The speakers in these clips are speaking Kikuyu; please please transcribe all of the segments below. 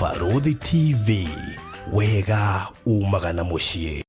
Barũthi TV, wega umaga na mũciĩ.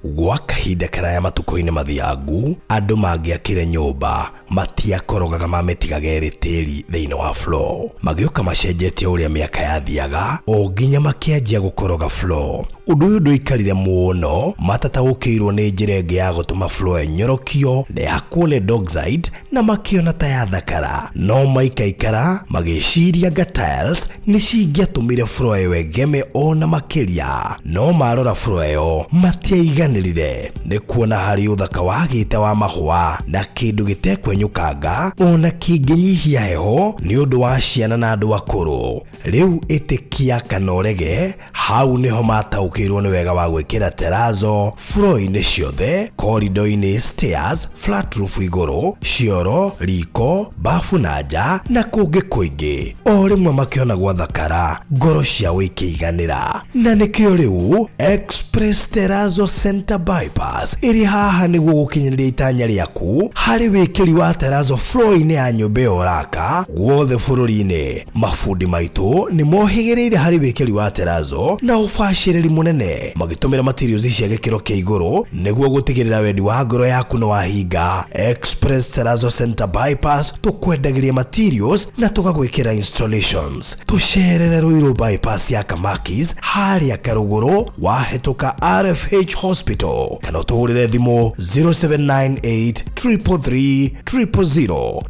Gwa kahinda karaya matukũ-inĩ mathiangu, andũ mangĩakire nyũmba matiakorogaga mamĩtigaga ĩrĩ tĩri thĩinĩ wa floor. Magĩũka macenjetie ũrĩa mĩaka yathiaga o nginya makĩanjia gũkoroga floor. Ũndũ ũyũ ndũikarire mũno matataũkĩirwo nĩ njĩra ĩngĩ ya gũtũma floor ĩnyorokio na yakwo lead oxide na makĩona ta yathakara. No maikaikara magĩciria anga tiles nĩ cingĩatũmire floor ĩyo ĩgeme ona makĩria. No marora floor ĩyo matiaiganĩrire nĩ kuona harĩ ũthaka wagĩte wa mahũa na kĩndũ gĩtekwenyũkanga ona kĩngĩnyihia heho nĩ ũndũ wa ciana na andũ akũrũ. Rĩu ĩtĩkia kana ũrege, hau nĩho mataũkĩirwo nĩ wega wa gwĩkĩra terazo floor-inĩ ciothe, korido-inĩ, stairs, flat roof igũrũ, cioro, riko, bafu na nja na kũngĩ kũingĩ. O rĩmwe makĩona gwathakara, ngoro ciao ikĩiganĩra. Na nĩkĩo rĩu Express Terrazzo Center Bypass ĩrĩ haha nĩguo gũkinyanĩria itanya rĩaku harĩ wĩkĩri wa terrazzo floor-inĩ ya nyũmba ĩyo ũraka guothe bũrũri-inĩ. Mabundi maitũ nĩ mohĩgĩrĩire harĩ wĩkĩri wa terrazzo na ũbacĩrĩri mũnene magĩtũmĩra materials cia gĩkĩro kĩa igũrũ nĩguo gũtigĩrĩra wendi wa ngoro yaku nĩ wahinga. Express Terrazzo Center Bypass tũkwendagĩria materials na tũgagwĩkĩra installations. Tũcerere Ruiru Bypass ya Kamakis harĩa Karũgũrũ wahĩtũka RFH Hospital kana ũtũhũrĩre thimũ 0798 333 000.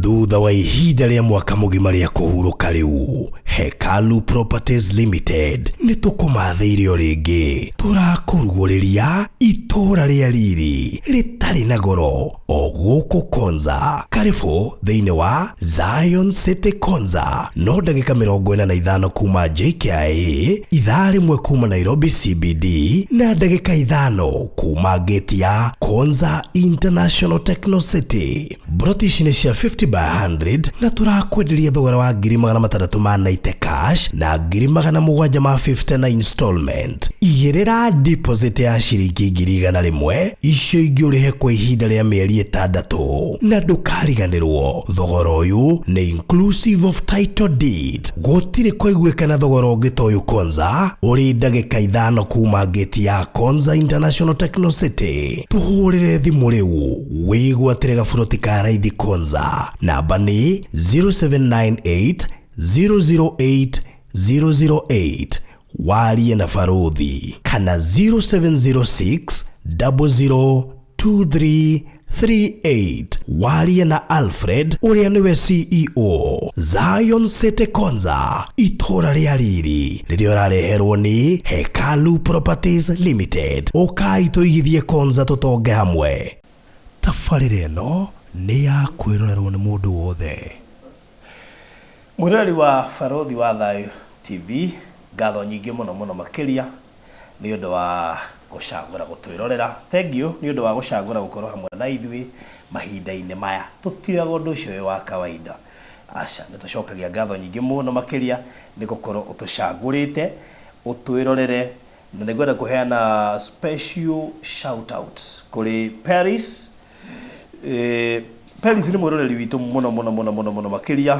Thutha wa ihinda rĩa mwaka mũgima rĩa kũhurũka rĩu, Hekalu Properties Limited nĩ tũkũmathĩire o rĩngĩ. Tũrakũrugũrĩria itũũra rĩa riri rĩtarĩ na goro o gũkũ Konza. Karĩbũ thĩinĩ wa Zion City Konza, no ndagĩka 45 kuma JKIA, ithaa rĩmwe kuma Nairobi CBD na ndagĩka 5 kuma gate ya Konza International Techno City. Mburoti ici nĩ cia 50 by 100 na tũrakwenderia thogora wa 690,000 ma 90 cash na 750,000 ma 50 na installment. Igĩrĩra deposit ya ciringi 100,000, icio ingĩ ũrĩhe kwa ihinda rĩa mĩeri 6 na ndũkariganĩrwo thogora ũyũ nĩ inclusive of title deed. Gũtirĩ kũiguĩkana thogora ũngĩ ta ũyũ Konza, ũrĩ ndagĩka 5 kuma gate ya Konza International Techno City. Tũhũrĩre thimũ rĩu wĩgwatĩre gaburoti ka raithi Konza. Namba nĩ 0798 008 008, warie na Barũthi, kana 0706 002338, warie na Alfred ũrĩa nĩwe CEO. Zion City Konza, itũũra rĩa riri rĩrĩa ũrareherwo nĩ Hekalu Properties Limited. Ũkai tũigithie Konza tũtonge hamwe. Tabarĩra ĩno nĩ ya kwĩrorerwo nĩ mũndũ wothe. Mwĩroreri wa Barũthi wa Thayũ TV, ngatho nyingĩ mũno mũno makĩria nĩ ũndũ wa gũcagũra gũtwĩrorera. Thank you nĩ ũndũ wa gũcagũra gũkorwo hamwe na ithuĩ mahinda-inĩ maya. Tũtioyaga ũndũ ũcio wĩ wa kawaida. Aca, nĩ tũcokagia ngatho nyingĩ mũno makĩria nĩ gũkorwo ũtũcagũrĩte ũtwĩrorere, na nĩ ngwenda kũheana special shout out kũrĩ Paris. Paris nĩ mwĩroreri witũ mũno mũno mũno mũno mũno makĩria,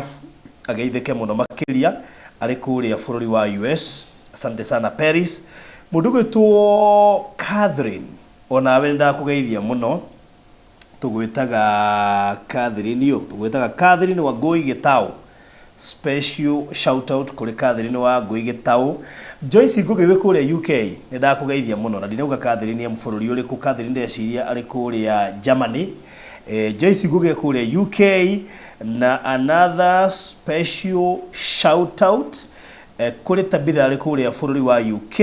ageithĩke mũno makĩria arĩ kũrĩa bũrũri wa US. Asante sana Paris. Mũndũ ũgwĩtwo Catherine, onawe nĩ ndakũgeithia mũno. Tũgwĩtaga Catherine ũ? Tũgwĩtaga Catherine Wangũi Gĩtaũ. Special shout out kũrĩ Catherine Wangũi Gĩtaũ. Joyce Ngũgĩ wĩ kũrĩa UK, nĩ ndakũgeithia mũno. Na ndinauga Catherine e bũrũri ũrĩkũ. Catherine ndeciria arĩ kũrĩa Germany. Joyce Ngũgĩ e kũrĩa UK. Na another special shout out kũrĩ Tabitha arĩ kũrĩa bũrũri wa UK.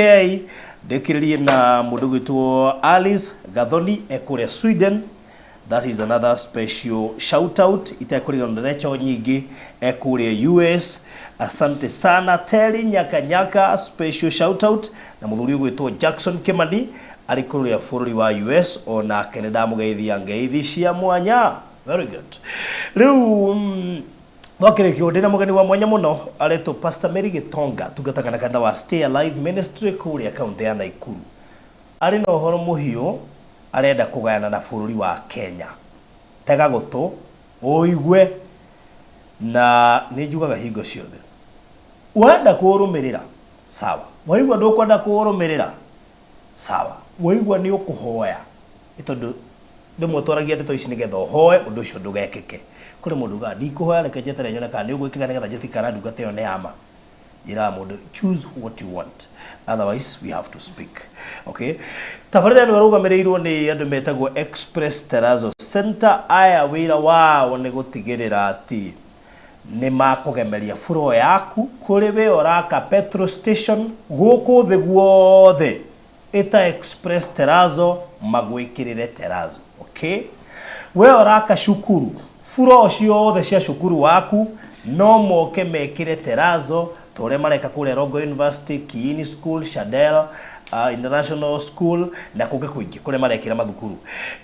Ndĩkĩrĩrie na mũndũ ũgwĩtwo Alice Gathoni e kũrĩa Sweden. That is another special shout out. Itekũriganĩrwo na Rachel nyingĩ e kũrĩa US. Asante sana Terry Nyaka Nyaka, special shout out. Na mũthuri ũgwĩtwo Jackson Kimani arĩ kũrĩa bũrũri wa US, onake nĩ ndamũgeithia ngeithi cia mwanya. Very good. Rĩu twakĩrĩkio ndĩna mũgeni wa mwanya mũno aretwo Pastor Mary Gitonga, tungataga na kanitha wa Stay Alive Ministry kũrĩa kaunti ya Nakuru. Arĩ na ũhoro mũhiũ arenda kũgayana na bũrũri wa Kenya. Tega gũtũ ũigue, na nĩ njugaga hingo ciothe Wenda kũũrũmĩrĩra sawa, waigua ndũkwenda kũũrũmĩrĩra sawa, waigua nĩ ũkũhoya nĩ tondũ rĩmwe twaragia ndeto ici nĩgetha ũhoe ũndũ ũcio ndũgekĩke. Kũrĩ mũndũ ugaga ndikũhoya reke njeterere nyone kana nĩ ũgwĩkĩka nĩgetha njĩtĩkie kana ndungata ĩyo nĩ ya ma. Njĩraga mũndũ choose what you want otherwise we have to speak. Okay, tabarĩra ĩno ĩrũgamĩrĩirwo nĩ andũ metagwo Express Terrazzo Center. Aya wĩra wao nĩ gũtigĩrĩra atĩ nĩ makũgemeria floor yaku kũrĩ we ũraka petrol station gũkũ thĩ guothe ĩta Express Terrazzo magwĩkĩrĩre terrazzo. Okay, we ũraka cukuru floor ciothe cia cukuru waku no moke mekĩre terrazzo ta ũrĩa mareka kũrĩa Rongo University, Kiini School, Shadel International School na kũngĩ kũingĩ kũrĩa marekĩra mathukuru.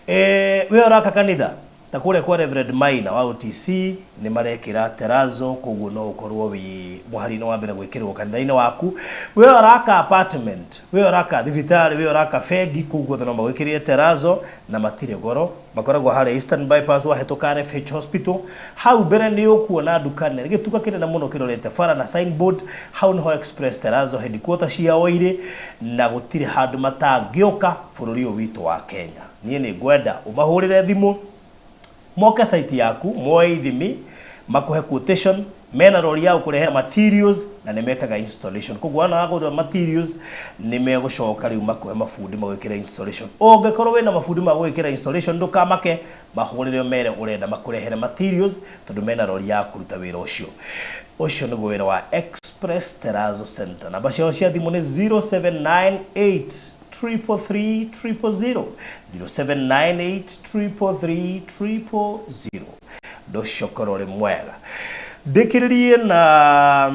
We ũraka kanitha ta kũrĩa kwa Reverend Maina wa OTC nĩ marekĩra terrazzo, koguo no ũkorwo wĩ mũhari-inĩ wa mbere gwĩkĩrwo kanitha-inĩ waku. We ũraka apartment, we ũraka thibitarĩ, we ũraka bengi, kũu guothe no magwĩkĩrĩre terrazzo na matirĩ goro. Makoragwo harĩa Eastern Bypass wahĩtũka RFH Hospital, hau mbere nĩ ũkuona nduka nene, gĩtuka kĩnene mũno kĩrorete bara na signboard, hau nĩho Express Terrazzo headquarter ciao irĩ, na gũtirĩ handũ matangĩũka bũrũri ũyũ witũ wa Kenya. Niĩ nĩ ngwenda ũmahũrĩre thimũ moke site yaku moe ithimi makũhe quotation, mena rori ya gũkũrehera materials na nĩ mekaga installation. Koguo wana wagũra materials nĩ megũcoka rĩu makũhe mabundi magwĩkĩre installation. Ũngĩkorwo wĩna mabundi ma gwĩkĩra installation ndũkamake, mahũrĩre ũmere ũrenda makũrehere materials tondũ mena rori ya kũruta wĩra ũcio. Ũcio nĩguo wĩra wa Express Terrazzo Center. Namba ciao cia thimũ nĩ 0798 333 000, 0798 333 000. Ũndũ ũcio ũkorwo ũrĩ mwega. Ndĩkĩrĩrie na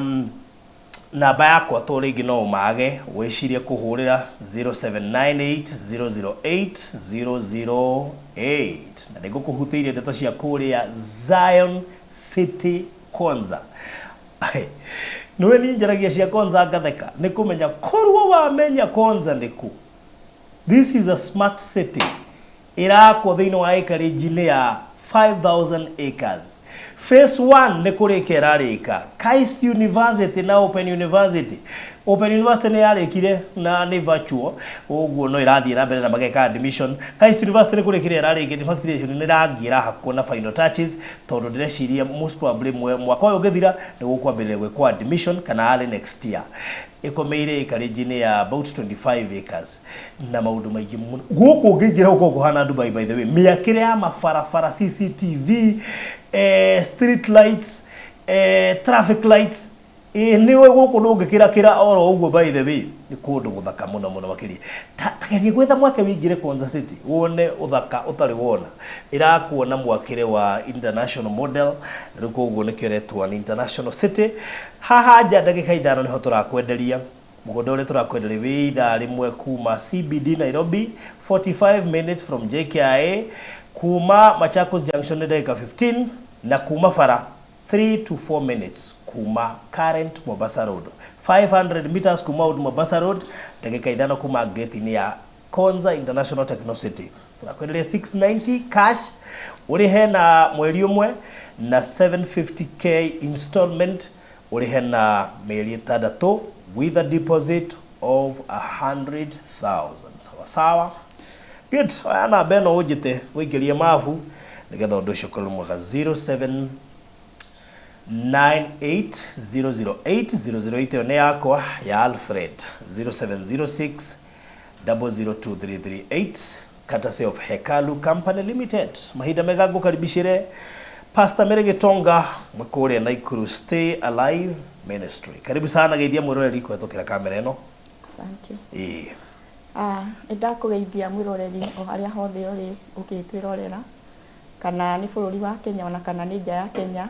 namba yakwa to rĩngĩ no ũmage wĩcirie kũhũrĩra 0798 008 008 na nĩngũkũhutĩirie ndeto cia kũrĩa Zion City Konza. Nĩwe niĩ njaragia cia Konza ngatheka nĩ kũmenya korwo wamenya Konza nĩkũ. This is a smart city ĩrakwo thĩinĩ wa acreage-inĩ ya 5000 acres. Phase 1 nĩ kũrĩka ĩrarĩka. KAIST University na Open University. Open University nĩ yarĩkire na nĩ virtual, ũguo no ĩrathiĩ na mbere na mageka admission. KAIST University nĩ kũrĩkĩria ĩrarĩkia, in fact nĩ ĩrathiĩ ĩrahakwo na final touches tondũ ndĩreciria most probably mwaka ũyũ ũngĩthira nĩ gũkwambĩrĩria gwĩkwo admission kana early next year. Ĩkomeire acreage-inĩ ya about 25 acres na maũndũ maingĩ mũno. Gũkũ ũngĩingĩra gũkũ kũhana Dubai by the way. Mĩakĩre ya mabarabara, CCTV, street lights, traffic lights, nĩwe gũkũ ndũngĩkĩrakĩra oro ũguo by the way. Nĩ kũndũ gũthaka mũno mũno makĩria. Ta geria gwetha mweke wĩingĩre Konza City wone ũthaka ũtarĩ wona. Ĩrakwo na mwakĩre wa international model, rĩu koguo nĩkĩo ĩretwo an international city. Haha nja ndagĩka 5 nĩho tũrakwenderia. Mũgũnda ũrĩa tũrakwenderia wĩ ithaa rĩmwe kuma CBD Nairobi, 45 minutes from JKIA, kuma Machakos Junction nĩ ndagĩka 15 na kuma bara 3 to 4 minutes kuma current Mombasa Road, 500 meters kuma Old Mombasa Road, ndagĩka 5 kuma gate-inĩ ya Konza International Techno City. Tũrakwenderia 690 cash ũrĩhe na mweri ũmwe na 750k installment ũrĩhe na mĩeri 6 with a deposit of 100,000. Sawa sawa. Good. Oya namba ĩno ũnjĩte ũingĩrie mabu nĩgetha ũndũ ũcio ũkorwo mwega. 07 98008 008 ĩyo nĩ yakwa ya Alfred. 0706 002338 courtesy of Hekalu Company Limited. Mahinda mega ngũkaribicĩre Pastor Mary Gitonga kũrĩa Nakuru Stay Alive Ministry. Karibu sana, geithia mwĩroreri kũhetũkĩra kamera ĩno. Asante. Ĩĩ. Nĩ ndakũgeithia mwĩroreri o harĩa hothe ũrĩ ũgĩtwĩrorera, kana nĩ bũrũri wa Kenya ona kana nĩ nja ya Kenya.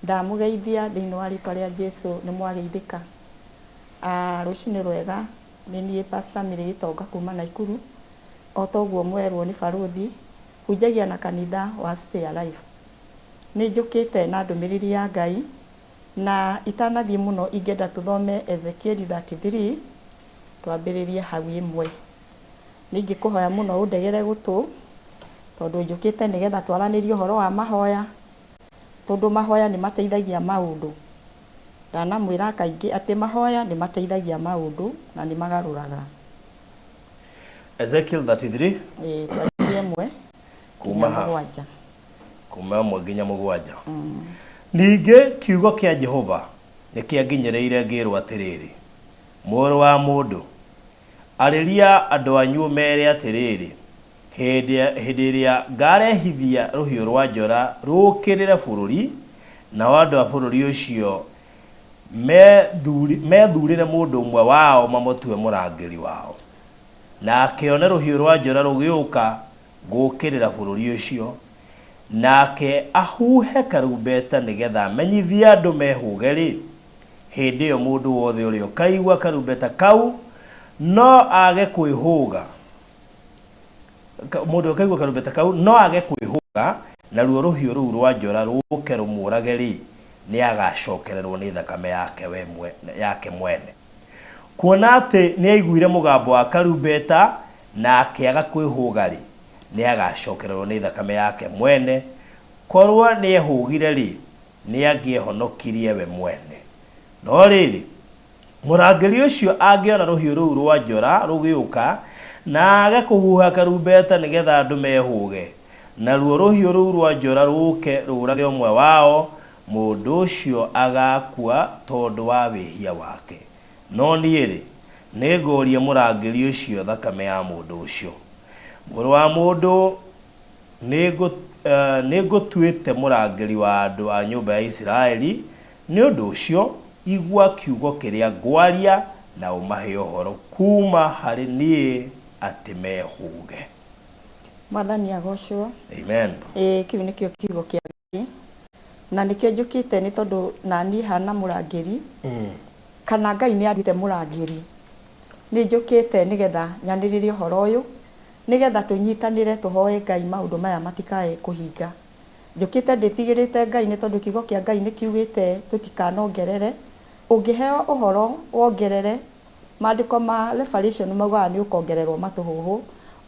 Ndamũgeithia thĩinĩ wa rĩtwa rĩa Jesu nĩ mwageithĩka. Rũcinĩ rwega, nĩ niĩ Pastor Mary Gitonga kuma Nakuru. O toguo mwerwo nĩ barũthi, hunjagia na kanitha wa Stay Alive. Nĩ njũkĩte na ndũmĩrĩri ya Ngai, na itanathiĩ mũno ingĩenda tũthome Ezekiel 33 twambĩrĩrie hau ĩmwe. Nĩ ingĩkũhoya mũno ũndegere gũtũ tondũ njũkĩte nĩgetha twaranĩrie ũhoro wa mahoya, tondũ mahoya nĩ mateithagia maũndũ. Ndanamwĩra kaingĩ atĩ mahoya nĩ mateithagia maũndũ na nĩ magarũraga. Ezekiel 33. Ĩĩ, twanjie 1 Kuma nginya ha? 7. Kuma 1 nginya 7. Ningĩ kiugo kĩa Jehova nĩ kĩanginyĩrĩire ngĩrwo atĩrĩrĩ, Mũrũ wa mũndũ, arĩria andũ anyu ũmeere atĩrĩrĩ, Hĩndĩ hĩndĩ ĩrĩa ngaarehithia rũhiũ rwa njora rũũkĩrĩre bũrũri, nao andũ a bũrũri ũcio methuurĩre mũndũ ũmwe wao mamũtue mũrangĩri wao, na akĩone rũhiũ rwa njora rũgĩũka gũũkĩrĩra bũrũri ũcio, nake ahuhe karumbeta nĩ getha amenyithie andũ mehũge-rĩ, hĩndĩ ĩyo mũndũ wothe ũrĩa ũkaigua karumbeta kau no age kwĩhũga, mũndũ ũkaigua karumbeta kau no age kwĩhũga, naruo rũhiũ rũu rwa njora rũũke rũmũũrage-rĩ, nĩagacokererwo nĩ thakame yake we yake mwene. Kuona atĩ nĩaiguire mũgambo wa karumbeta na akĩaga kwĩhũga-rĩ, nĩagacokererwo nĩ thakame yake mwene, korwo nĩehũgire-rĩ, nĩangĩehonokirie we mwene. No rĩrĩ, Mũrangĩri ũcio angĩona rũhiũ rũu rwa njora rũgĩũka, na aage kũhuha karumbeta nĩ getha andũ mehũge, naruo rũhiũ rũu rwa njora rũũke rũũrage ũmwe wao, mũndũ ũcio agaakua tondũ wa wĩhia wake. No niĩ-rĩ, nĩngooria mũrangĩri ũcio thakame ya mũndũ ũcio. Mũrũ wa mũndũ, nĩngũtuĩte mũrangĩri wa andũ a nyũmba ya Isiraeli, Nĩ ũndũ ũcio, igua kiugo kĩrĩa ngwaria na ũmahe ũhoro kuuma harĩ niĩ atĩ mehũũge. Mwathani agocwo. Amen. Ĩĩ kĩu nĩkĩo kiugo kĩa Ngai na nĩkĩo njũkĩte nĩ tondũ naniĩ hana mũrangĩri kana Ngai nĩ anduĩte mũrangĩri. Nĩ njũkĩte nĩgetha nyanĩrĩre ũhoro ũyũ nĩgetha tũnyitanĩre tũhoe Ngai maũndũ maya matikae kũhinga. Njũkĩte ndĩtigĩrĩte Ngai nĩ tondũ kiugo kĩa Ngai nĩ kiugĩte tũtikanongerere. Ũngĩheo ũhoro wongerere, maandĩko ma Revelation maugaga nĩ ũkongererwo matũhũhũ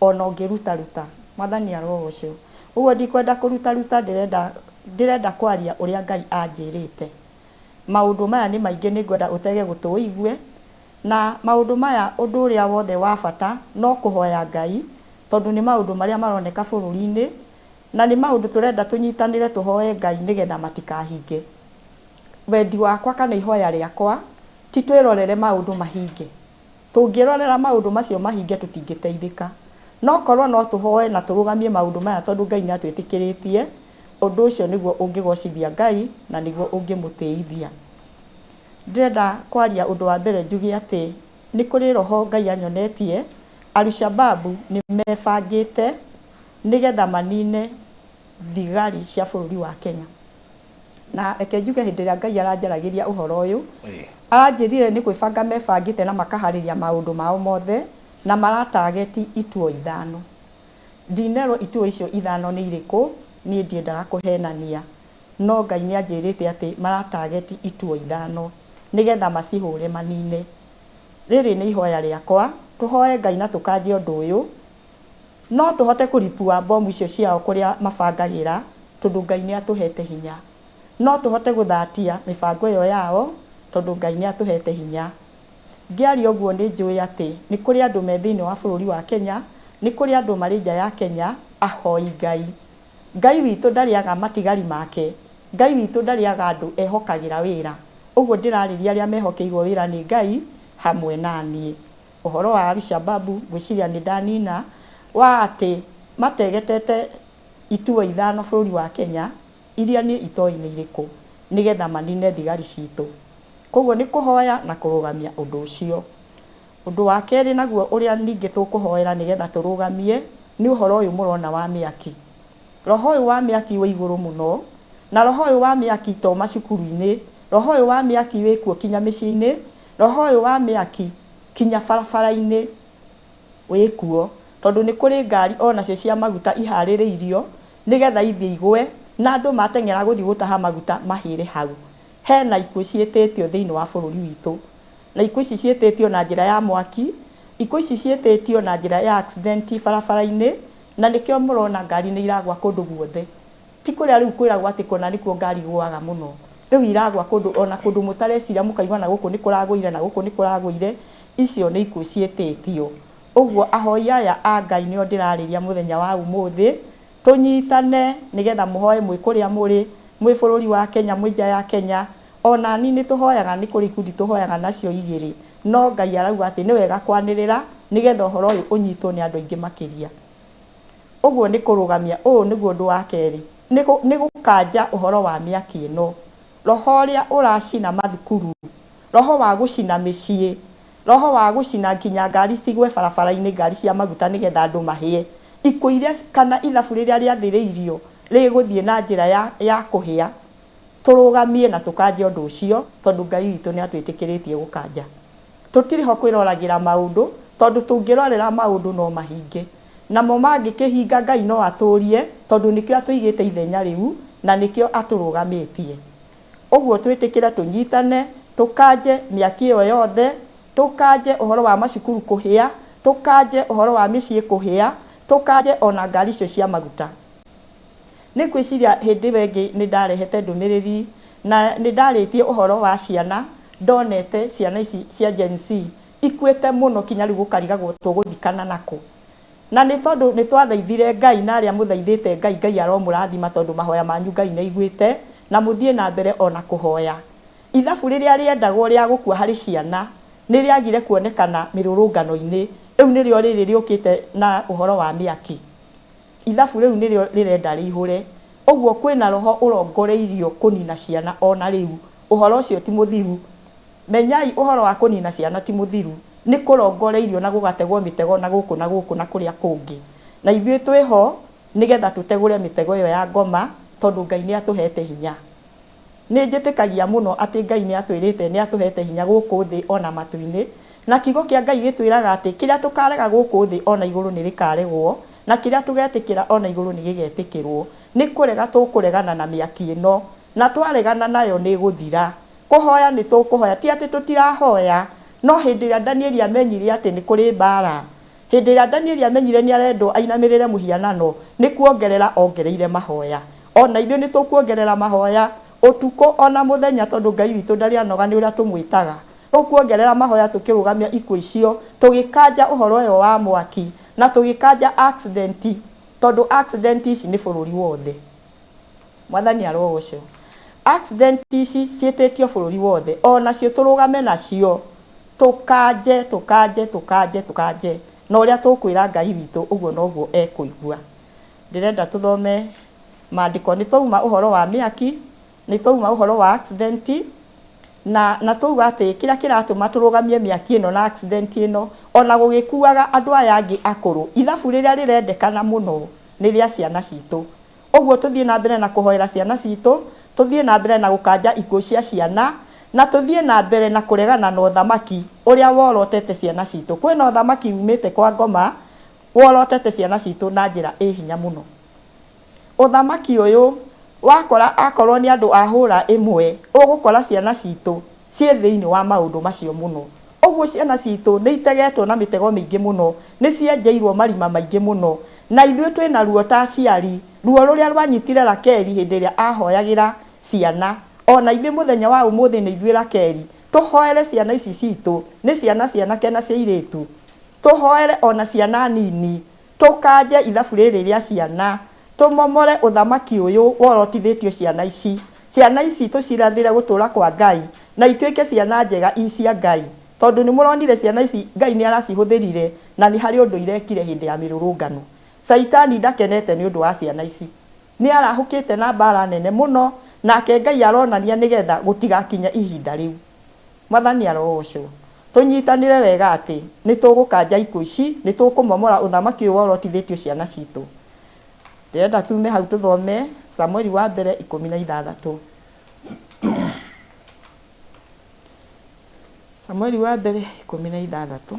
ona ũngĩrutaruta. Mwathani arogocwo. Ũguo ndikwenda kũrutaruta ndĩrenda ndĩrenda kwaria ũrĩa Ngai anjĩrĩte. Maũndũ maya nĩ maingĩ nĩngwenda ũtege gũtũ ũigue. Na maũndũ maya ũndũ ũrĩa wothe wa bata no kũhoya Ngai tondũ nĩ maũndũ marĩa maroneka bũrũri-inĩ Na nĩ maũndũ tũrenda tũnyitanĩre tũhoe Ngai nĩgetha matikahinge. Wendi wakwa kana ihoya rĩakwa ti twĩrorere maũndũ mahinge. Tũngĩrorera maũndũ macio mahinge tũtingĩteithĩka. No korwo no tũhoe na tũrũgamie maũndũ maya tondũ Ngai nĩ atwĩtĩkĩrĩtie, ũndũ ũcio nĩguo ũngĩgocithia Ngai na nĩguo ũngĩmũtĩithia. Ndĩrenda kwaria ũndũ wa mbere njuge atĩ nĩ kũrĩ roho Ngai anyonetie, Al-Shabaab nĩ mebangĩte nĩgetha manine thigari cia bũrũri wa Kenya. Na reke njuge hĩndĩ ĩrĩa Ngai aranjaragĩria ũhoro ũyũ, aranjĩrire nĩ kwĩbanga mebangĩte na makaharĩria maũndũ mao mothe na maratageti ituo ithano. Ndinerwo ituo icio ithano nĩ irĩkũ, niĩ ndiendaga kũhenania, no Ngai nĩ anjĩrĩte atĩ maratageti ituo ithano nĩgetha macihũre manine. Rĩrĩ nĩ ihoya rĩakwa, tũhoe Ngai na tũkanje ũndũ ũyũ, No tũhote kũripua mbomu icio ciao kũrĩa mabangagĩra tondũ Ngai nĩ atũhete hinya. No tũhote gũthatia mĩbango ĩyo yao tondũ Ngai nĩ atũhete hinya. Ngĩaria ũguo nĩ njũĩ atĩ nĩ kũrĩ andũ me thĩinĩ wa bũrũri wa Kenya, nĩ kũrĩ andũ marĩ nja ya Kenya ahoi Ngai. Ngai witũ ndarĩaga matigari make. Ngai witũ ndarĩaga andũ ehokagĩra wĩra. Ũguo ndĩrarĩria arĩa mehokeirwo wĩra nĩ Ngai hamwe na niĩ. Ũhoro wa Al-Shababu ngwĩciria nĩ ndanina, wa atĩ mategetete ituo ithano bũrũri wa Kenya, iria niĩ itoĩ nĩ irĩkũ, nĩgetha manine thigari citũ. Kwoguo nĩ kũhoya na kũrũgamia ũndũ ũcio. Ũndũ wa kerĩ naguo ũrĩa ningĩ tũkũhoera nĩgetha tũrũgamie nĩ ũhoro ũyũ mũrona wa mĩaki. Roho ũyũ wa mĩaki wĩ igũrũ mũno, na roho ũyũ wa mĩaki to macukuru-inĩ, roho ũyũ wa mĩaki wĩkuo kinya mĩciĩ-inĩ, roho ũyũ wa mĩaki kinya barabara-inĩ wĩkuo, tondũ nĩ kũrĩ ngari o nacio cia maguta iharĩrĩirio nĩgetha ithiĩ igwe, na andũ mateng'era gũthiĩ gũtaha maguta mahĩre hau. Hena ikuũ ciĩtĩtio thĩinĩ wa bũrũri witũ, na ikuũ ici ciĩtĩtio na njĩra ya mwaki, ikuũ ici ciĩtĩtio na njĩra ya accident barabara-inĩ, Na nĩkĩo mũrona ngari nĩ iragwa kũndũ guothe. Ti kũrĩa rĩu kwĩragwo atĩ kũna nĩkuo ngari igũaga mũno. Rĩu iragwa kũndũ ona kũndũ mũtareciria mũkaigua na gũkũ nĩ kũragũire na gũkũ nĩ kũragũire, icio nĩ ikuũ ciĩtĩtio. Ũguo ahoi aya a Ngai nĩo ndĩrarĩria mũthenya wa ũmũthĩ, tũnyitane nĩgetha mũhoe mwĩ kũrĩa mũrĩ, mwĩ bũrũri wa Kenya, mwĩ nja ya Kenya, ona niĩ nĩ tũhoyaga, nĩ kũrĩ ikundi tũhoyaga nacio igĩrĩ, no Ngai arauga atĩ nĩ wega kwanĩrĩra nĩgetha ũhoro ũyũ ũnyitwo nĩ andũ aingĩ makĩria. Ũguo nĩ kũrũgamia, ũũ nĩguo ũndũ wa kerĩ, nĩ gũkanja ũhoro wa mĩaki ĩno. Roho ũrĩa ũracina mathukuru, roho wa gũcina mĩciĩ, roho wa gũcina nginya ngari cigwe barabara-inĩ, ngari cia maguta nĩgetha andũ mahĩe. Ikuũ iria kana ithabu rĩrĩa rĩathĩrĩirio rĩgũthiĩ na njĩra ya ya kũhĩa. Tũrũgamie na tũkanje ũndũ ũcio tondũ Ngai witũ nĩ atwĩtĩkĩrĩtie gũkanja. Tũtirĩ ho kwĩroragĩra maũndũ, tondũ tũngĩrorera maũndũ no mahinge. Namo mangĩkĩhinga Ngai no atũrie, tondũ nĩkĩo atũigĩte ithenya rĩu, na nĩkĩo atũrũgamĩtie. Ũguo twĩtĩkĩre tũnyitane, tũkanje mĩaki ĩyo yothe, tũkanje ũhoro wa macukuru kũhĩa, tũkanje ũhoro wa mĩciĩ kũhĩa, tũkanje ona ngari icio cia maguta. Nĩ ngwĩciria hĩndĩ ĩyo ĩngĩ nĩ ndarehete ndũmĩrĩri na nĩ ndarĩtie ũhoro wa ciana, ndonete ciana ici cia Gen Z ikuĩte mũno kinya rĩu gũkarigagwo tũgũthikana nakũ. Na nĩ tondũ nĩ twathaithire Ngai na arĩa mũthaithĩte Ngai, Ngai aromũrathima tondũ mahoya manyu Ngai nĩ aiguĩte na mũthiĩ na mbere ona kũhoya. Ithabu rĩrĩa rĩendagwo rĩa gũkua harĩ ciana nĩ rĩagire kuonekana mĩrũrũngano-inĩ, rĩu nĩrĩo rĩrĩ rĩũkĩte na ũhoro wa mĩaki. Ithabu rĩu nĩrĩo rĩrenda rĩihũre. Ũguo kwĩ na roho ũrongoreirio kũnina ciana o na rĩu. Ũhoro ũcio ti mũthiru. Menyai ũhoro wa kũnina ciana ti mũthiru. Nĩ kũrongoreirio na gũgategwo mĩtego na gũkũ na gũkũ na kũrĩa kũngĩ. Na ithuĩ twĩ ho nĩ getha tũtegũre mĩtego ĩyo ya ngoma tondũ Ngai nĩ atũhete hinya. Nĩ njĩtĩkagia mũno atĩ Ngai nĩ atwĩrĩte nĩ atũhete hinya gũkũ thĩ o na matu-inĩ, na kiugo kĩa Ngai gĩtwĩraga atĩ kĩrĩa tũkarega gũkũ thĩ o na igũrũ nĩ rĩkaregwo, na kĩrĩa tũgetĩkĩra o na igũrũ nĩ gĩgetĩkĩrwo. Nĩ kũrega tũkũregana na mĩaki ĩno, na twaregana nayo nĩ ĩgũthira. Kũhoya nĩ tũkũhoya, ti atĩ tũtirahoya, no hĩndĩ ĩrĩa Danieli amenyire atĩ nĩ kũrĩ mbaara, Hĩndĩ ĩrĩa Danieli aamenyire nĩ arendwo ainamĩrĩre mũhianano, nĩ kuongerera ongereire mahoya. O na ithuĩ nĩ tũkuongerera mahoya, ũtukũ o na mũthenya, tondũ Ngai witũ ndarĩ anoga nĩ ũrĩa tũmwĩtaga. Tũkuongerera mahoya tũkĩrũgamia ikuũ icio, tũgĩkanja ũhoro ũyũ wa mwaki, na tũgĩkanja accident, tondũ accident ici nĩ bũrũri wothe. Mwathani arogocwo. Accident ici ciĩtĩtio bũrũri wothe, o nacio tũrũgame nacio, tũkanje, tũkanje, tũkanje, tũkanje, na ũrĩa tũkwĩra Ngai witũ ũguo noguo ekũigua. Ndĩrenda tũthome maandĩko, nĩ twauma ũhoro wa mĩaki, nĩ twauma ũhoro wa accident, na na twauga atĩ kĩrĩa kĩratũma tũrũgamie mĩaki ĩno na accident ĩno, ona gũgĩkuaga andũ aya angĩ akũrũ, ithabu rĩrĩa rĩrendekana mũno nĩ rĩa ciana citũ. Ũguo tũthiĩ na mbere na kũhoera ciana citũ, tũthiĩ na mbere na gũkanja ikuũ cia ciana, na tũthiĩ na mbere na kũregana na ũthamaki ũrĩa worotete ciana citũ. Kwĩna ũthamaki umĩte kwa ngoma worotete ciana citũ na njĩra ĩ hinya mũno. Ũthamaki ũyũ wakora akorwo nĩ andũ a hũra ĩmwe, ũgũkora ciana citũ ciĩ thĩinĩ wa maũndũ macio mũno. Ũguo ciana citũ nĩ itegetwo na mĩtego mĩingĩ mũno, nĩ cienjeirwo marima maingĩ mũno. Na ithuĩ twĩ na ruo ta aciari, ruo rũrĩa rwanyitire Rakeli hĩndĩ ĩrĩa aahoyagĩra ciana. O na ithuĩ mũthenya wa ũmũthĩ nĩ ithuĩ Rakeli. Tũhoere ciana ici citũ, nĩ ciana cia anake na cia airĩtu. Tũhoere o na ciana nini. Tũkanje ithabu rĩrĩ rĩa ciana, tũmomore ũthamaki ũyũ worotithĩtio ciana ici. Ciana ici tũcirathĩre gũtũra kwa Ngai, na ituĩke ciana njega i cia Ngai. Tondũ nĩ mũronire ciana ici Ngai nĩ aracihũthĩrire na nĩ harĩ ũndũ irekire hĩndĩ ya mĩrũrũngano. Caitani ndakenete nĩ ũndũ wa ciana ici. Nĩ arahũkĩte na mbara nene mũno, nake Ngai aronania nĩ getha gũtigakinye ihinda rĩu. Mwathani arogoocwo. Tũnyitanĩre wega atĩ nĩ tũgũkanja ikuũ ici, nĩ tũkũmomora ũthamaki ũyũ worotithĩtio ciana citũ. Ndĩrenda tume hau tũthome Samueli wa mbere 16. Samueli wa mbere 16.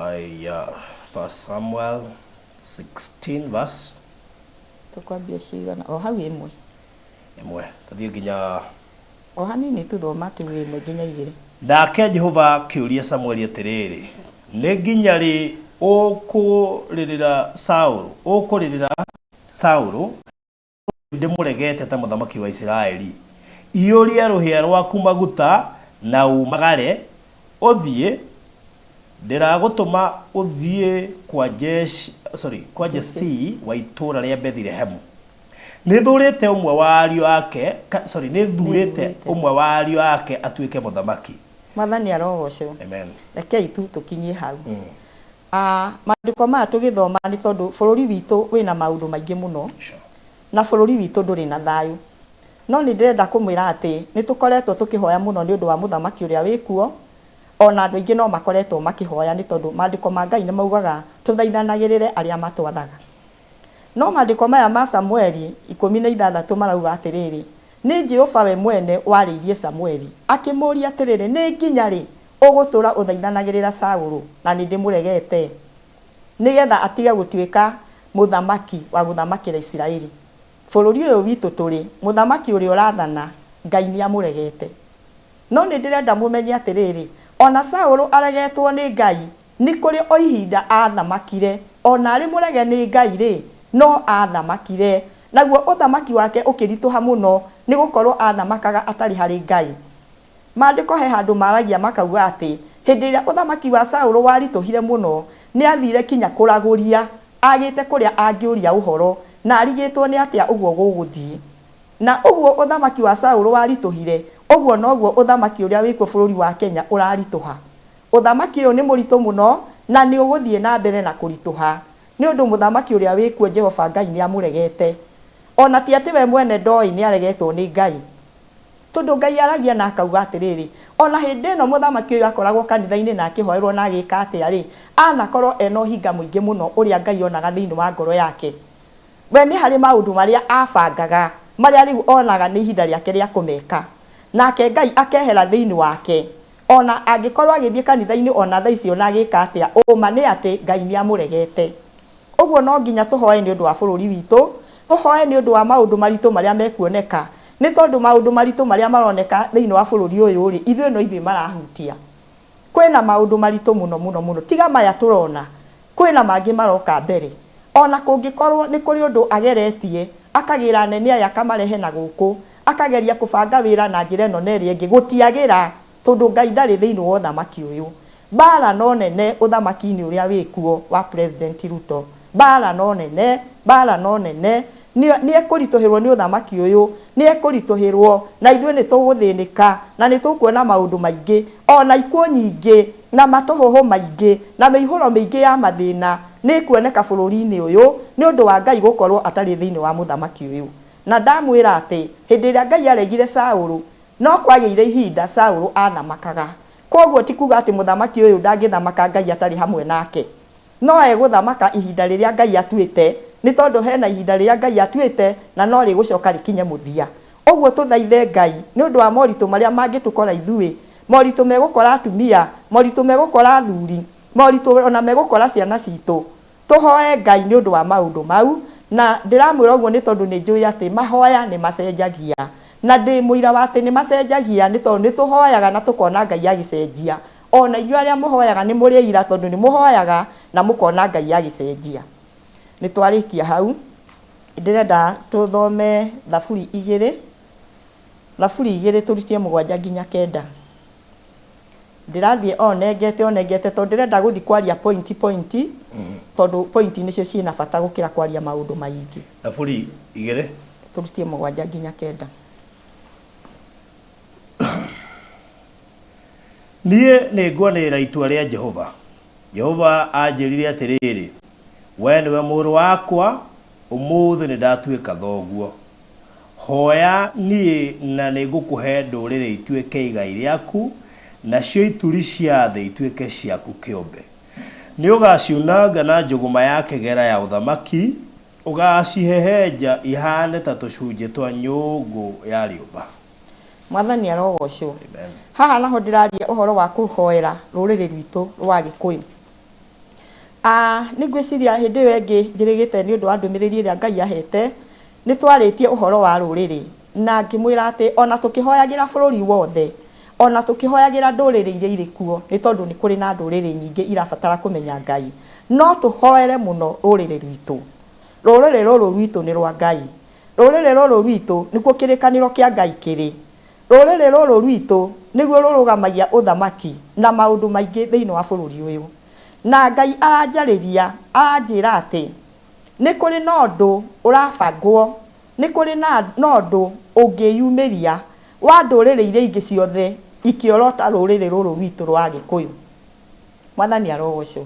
Aya, First Samuel 16 verse Tũkwambia cigana? O hau ĩmwe. Ĩmwe. Tũthiĩ nginya O hanini tu thoma tu ĩmwe nginya igĩrĩ. Nake Jehova akĩũria Samueli atĩrĩrĩ, Nĩ nginya rĩ ũkũrĩrĩra Saũlũ, ũkũrĩrĩra Saũlũ, ndĩmũregete ta mũthamaki wa Isiraeli? Iyũria rũhĩa rwaku maguta na umagare ũthiĩ, ndĩragũtũma ũthiĩ kwa Jeshi, sorry, kwa Jesii wa itũũra rĩa Bethilehemu. Nĩ thurĩte ũmwe wa ariũ ake, sorry, nĩ thurĩte ũmwe wa ariũ ake atuĩke mũthamaki. Mwathani arogocwo. Amen. Rekei tu tũkinyie hau. Maandĩko maya tũgĩthoma nĩ tondũ bũrũri witũ wĩna maũndũ maingĩ mũno. Na bũrũri witũ ndũrĩ na thayũ. No nĩ ndĩrenda kũmwĩra atĩ nĩ tũkoretwo tũkĩhoya mũno nĩ ũndũ wa mũthamaki ũrĩa wĩkuo, ona andũ aingĩ no makoretwo makĩhoya nĩ tondũ maandĩko ma Ngai nĩ maugaga tũthaithanagĩrĩre arĩa matwathaga. No maandĩko maya ma Samueli 16 marauga atĩrĩrĩ, nĩ Jehova we mwene warĩirie Samueli, akĩmũũria atĩrĩrĩ, nĩ nginya rĩ ũgũtũũra ũthaithanagĩrĩra Saũlũ na nĩ ndĩmũregete, nĩgetha atige gũtuĩka mũthamaki wa gũthamakĩra Isiraeli? Bũrũri ũyũ witũ tũrĩ, mũthamaki ũrĩa ũrathana, Ngai nĩ amũregete. No nĩ ndĩrenda mũmenye atĩrĩrĩ, o na Saũlũ aregetwo nĩ Ngai, nĩ kũrĩ o ihinda aathamakire, o na arĩ mũrege nĩ Ngai-rĩ, no aathamakire. Naguo ũthamaki wake ũkĩritũha mũno, nĩ gũkorũo aathamakaga atarĩ harĩ Ngai. Maandĩko he handũ maragia makauga atĩ, hĩndĩ ĩrĩa ũthamaki wa Saũlũ waritũhire mũno, nĩ aathire kinya kũragũria, agĩte kũrĩa angĩũria ũhoro, na arigĩtwo nĩ atĩa ũguo gũgũthiĩ. Na ũguo ũthamaki wa Saũlũ waritũhire, ũguo noguo ũthamaki ũrĩa wĩkuo bũrũri wa Kenya ũraritũha. Ũthamaki ũyũ nĩ mũritũ mũno, na nĩ ũgũthiĩ na mbere na kũritũha, nĩ ũndũ mũthamaki ũrĩa wĩkuo Jehova Ngai nĩ amũregete. O na ti atĩ we mwene ndoĩ nĩ aregetwo nĩ Ngai. Tondũ Ngai aragia na akauga atĩrĩrĩ, o na hĩndĩ ĩno mũthamaki ũyũ akoragwo kanitha-inĩ na akĩhoerwo na agĩka atĩa-rĩ, anakorwo ena ũhinga mũingĩ mũno ũrĩa Ngai onaga thĩinĩ wa ngoro yake. We nĩ harĩ maũndũ marĩa abangaga, marĩa rĩu onaga nĩ ihinda rĩake rĩa kũmeka. Nake Ngai akehera thĩinĩ wake. O na angĩkorwo agĩthiĩ kanitha-inĩ o na thaa ici o na agĩka atĩa, ũma nĩ atĩ Ngai nĩ amũregete. Ũguo no nginya tũhoe nĩ ũndũ wa bũrũri witũ, tũhoe nĩ ũndũ wa maũndũ maritũ marĩa mekuoneka, nĩ tondũ maũndũ maritũ marĩa maroneka thĩinĩ wa bũrũri ũyũ-rĩ, ithuĩ no ithuĩ marahutia. Kwĩna maũndũ maritũ mũno mũno mũno, tiga maya tũrona, kwĩna mangĩ maroka mbere. O na kũngĩkorwo nĩ kũrĩ ũndũ ageretie, akagĩra anene aya akamarehe na gũkũ, akageria kũbanga wĩra na njĩra ĩno na ĩrĩa ĩngĩ, gũtiagĩra, tondũ Ngai ndarĩ thĩinĩ wa ũthamaki ũyũ. Mbaara no nene ũthamaki-inĩ ũrĩa wĩkuo wa President Ruto. Mbaara no nene, mbaara no nene, nĩ ekũritũhĩrwo nĩ ũthamaki ũyũ, nĩ ekũritũhĩrwo, na ithuĩ nĩ tũgũthĩnĩka, na nĩ tũkuona maũndũ maingĩ, o na ikuũ nyingĩ, na matũhũhũ maingĩ, na mĩihũro mĩingĩ ya mathĩna nĩ ĩkuoneka bũrũri-inĩ ũyũ, nĩ ũndũ wa Ngai gũkorwo atarĩ thĩinĩ wa mũthamaki ũyũ. Na ndamwĩra atĩ, hĩndĩ ĩrĩa Ngai aregire Saũlũ, no kwagĩire ihinda Saũlũ aathamakaga. Kwoguo ti kuuga atĩ mũthamaki ũyũ ndangĩthamaka Ngai atarĩ hamwe nake. No egũthamaka ihinda rĩrĩa Ngai atuĩte, nĩ tondũ he na ihinda rĩrĩa Ngai atuĩte na no rĩgũcoka rĩkinye mũthia. Ũguo tũthaithe Ngai nĩ ũndũ wa moritũ marĩa mangĩtũkora ithuĩ, moritũ megũkora atumia, moritũ megũkora athuri, moritũ o na megũkora ciana citũ. Tũhoe Ngai nĩ ũndũ wa maũndũ mau, na ndĩramwĩra ũguo nĩ tondũ nĩ njũĩ atĩ mahoya nĩ macenjagia. Na ndĩ mũira wa atĩ nĩ macenjagia nĩ tondũ nĩ tũhoyaga na tũkona Ngai agĩcenjia. O na inyuĩ arĩa mũhoyaga nĩ mũrĩ aira tondũ nĩ mũhoyaga na mũkona Ngai agĩcenjia. Nĩ twarĩkia hau, ndĩrenda tũthome Thaburi igĩrĩ, Thaburi igĩrĩ tũrutie mũgwanja nginya kenda. Ndĩrathiĩ o nengete o nengete tondũ ndĩrenda gũthiĩ kwaria point point, tondũ point nĩcio ciĩna bata gũkĩra kwaria maũndũ maingĩ. Thaburi igĩrĩ. Tũrutie mũgwanja nginya kenda. Niĩ nĩngwanĩrĩra itua rĩa Jehova. Jehova aanjĩrire atĩrĩrĩ, Wee nĩwe mũrũ wakwa, ũmũthĩ nĩndatuĩka thoguo. Hoya niĩ na nĩngũkũhe ndũrĩrĩ ituĩke igai rĩaku, nacio ituri cia thĩ ituĩke ciaku kĩũmbe. Nĩũgaciunanga na njũgũma ya kĩgera ya ũthamaki, ũgaacihehenja ihaane ta tũcunjĩ twa nyũngũ ya rĩũmba. Mwathani arogocwo. Haha naho ndĩraria ũhoro wa kũhoera rũrĩrĩ rwitũ rwa Gĩkũyũ. Nĩ ngwĩciria hĩndĩ ĩyo ĩngĩ njĩrĩgĩte nĩ ũndũ wa ndũmĩrĩri ĩrĩa Ngai ahete, nĩ twarĩtie ũhoro wa rũrĩrĩ na ngĩmwĩra atĩ ona tũkĩhoyagĩra bũrũri wothe, ona tũkĩhoyagĩra ndũrĩrĩ iria irĩ kuo, nĩ tondũ nĩ kũrĩ na ndũrĩrĩ nyingĩ irabatara kũmenya Ngai, no tũhoere mũno rũrĩrĩ rwitũ. Rũrĩrĩ rũrũ rwitũ nĩ rwa Ngai. Rũrĩrĩ rũrũ rwitũ nĩkuo kĩrĩkanĩro kĩa Ngai kĩrĩ. Rũrĩrĩ rũrũ rwitũ nĩruo rũrũgamagia ũthamaki na maũndũ maingĩ thĩinĩ wa bũrũri ũyũ. Na Ngai aranjarĩria, aranjĩra atĩ nĩ kũrĩ na ũndũ ũrabangwo, nĩ kũrĩ na ũndũ ũngĩyumĩria wa ndũrĩrĩ iria ingĩ ciothe ikĩorota rũrĩrĩ rũrũ rwitũ rwa Agĩkũyũ. Mwathani arogocwo.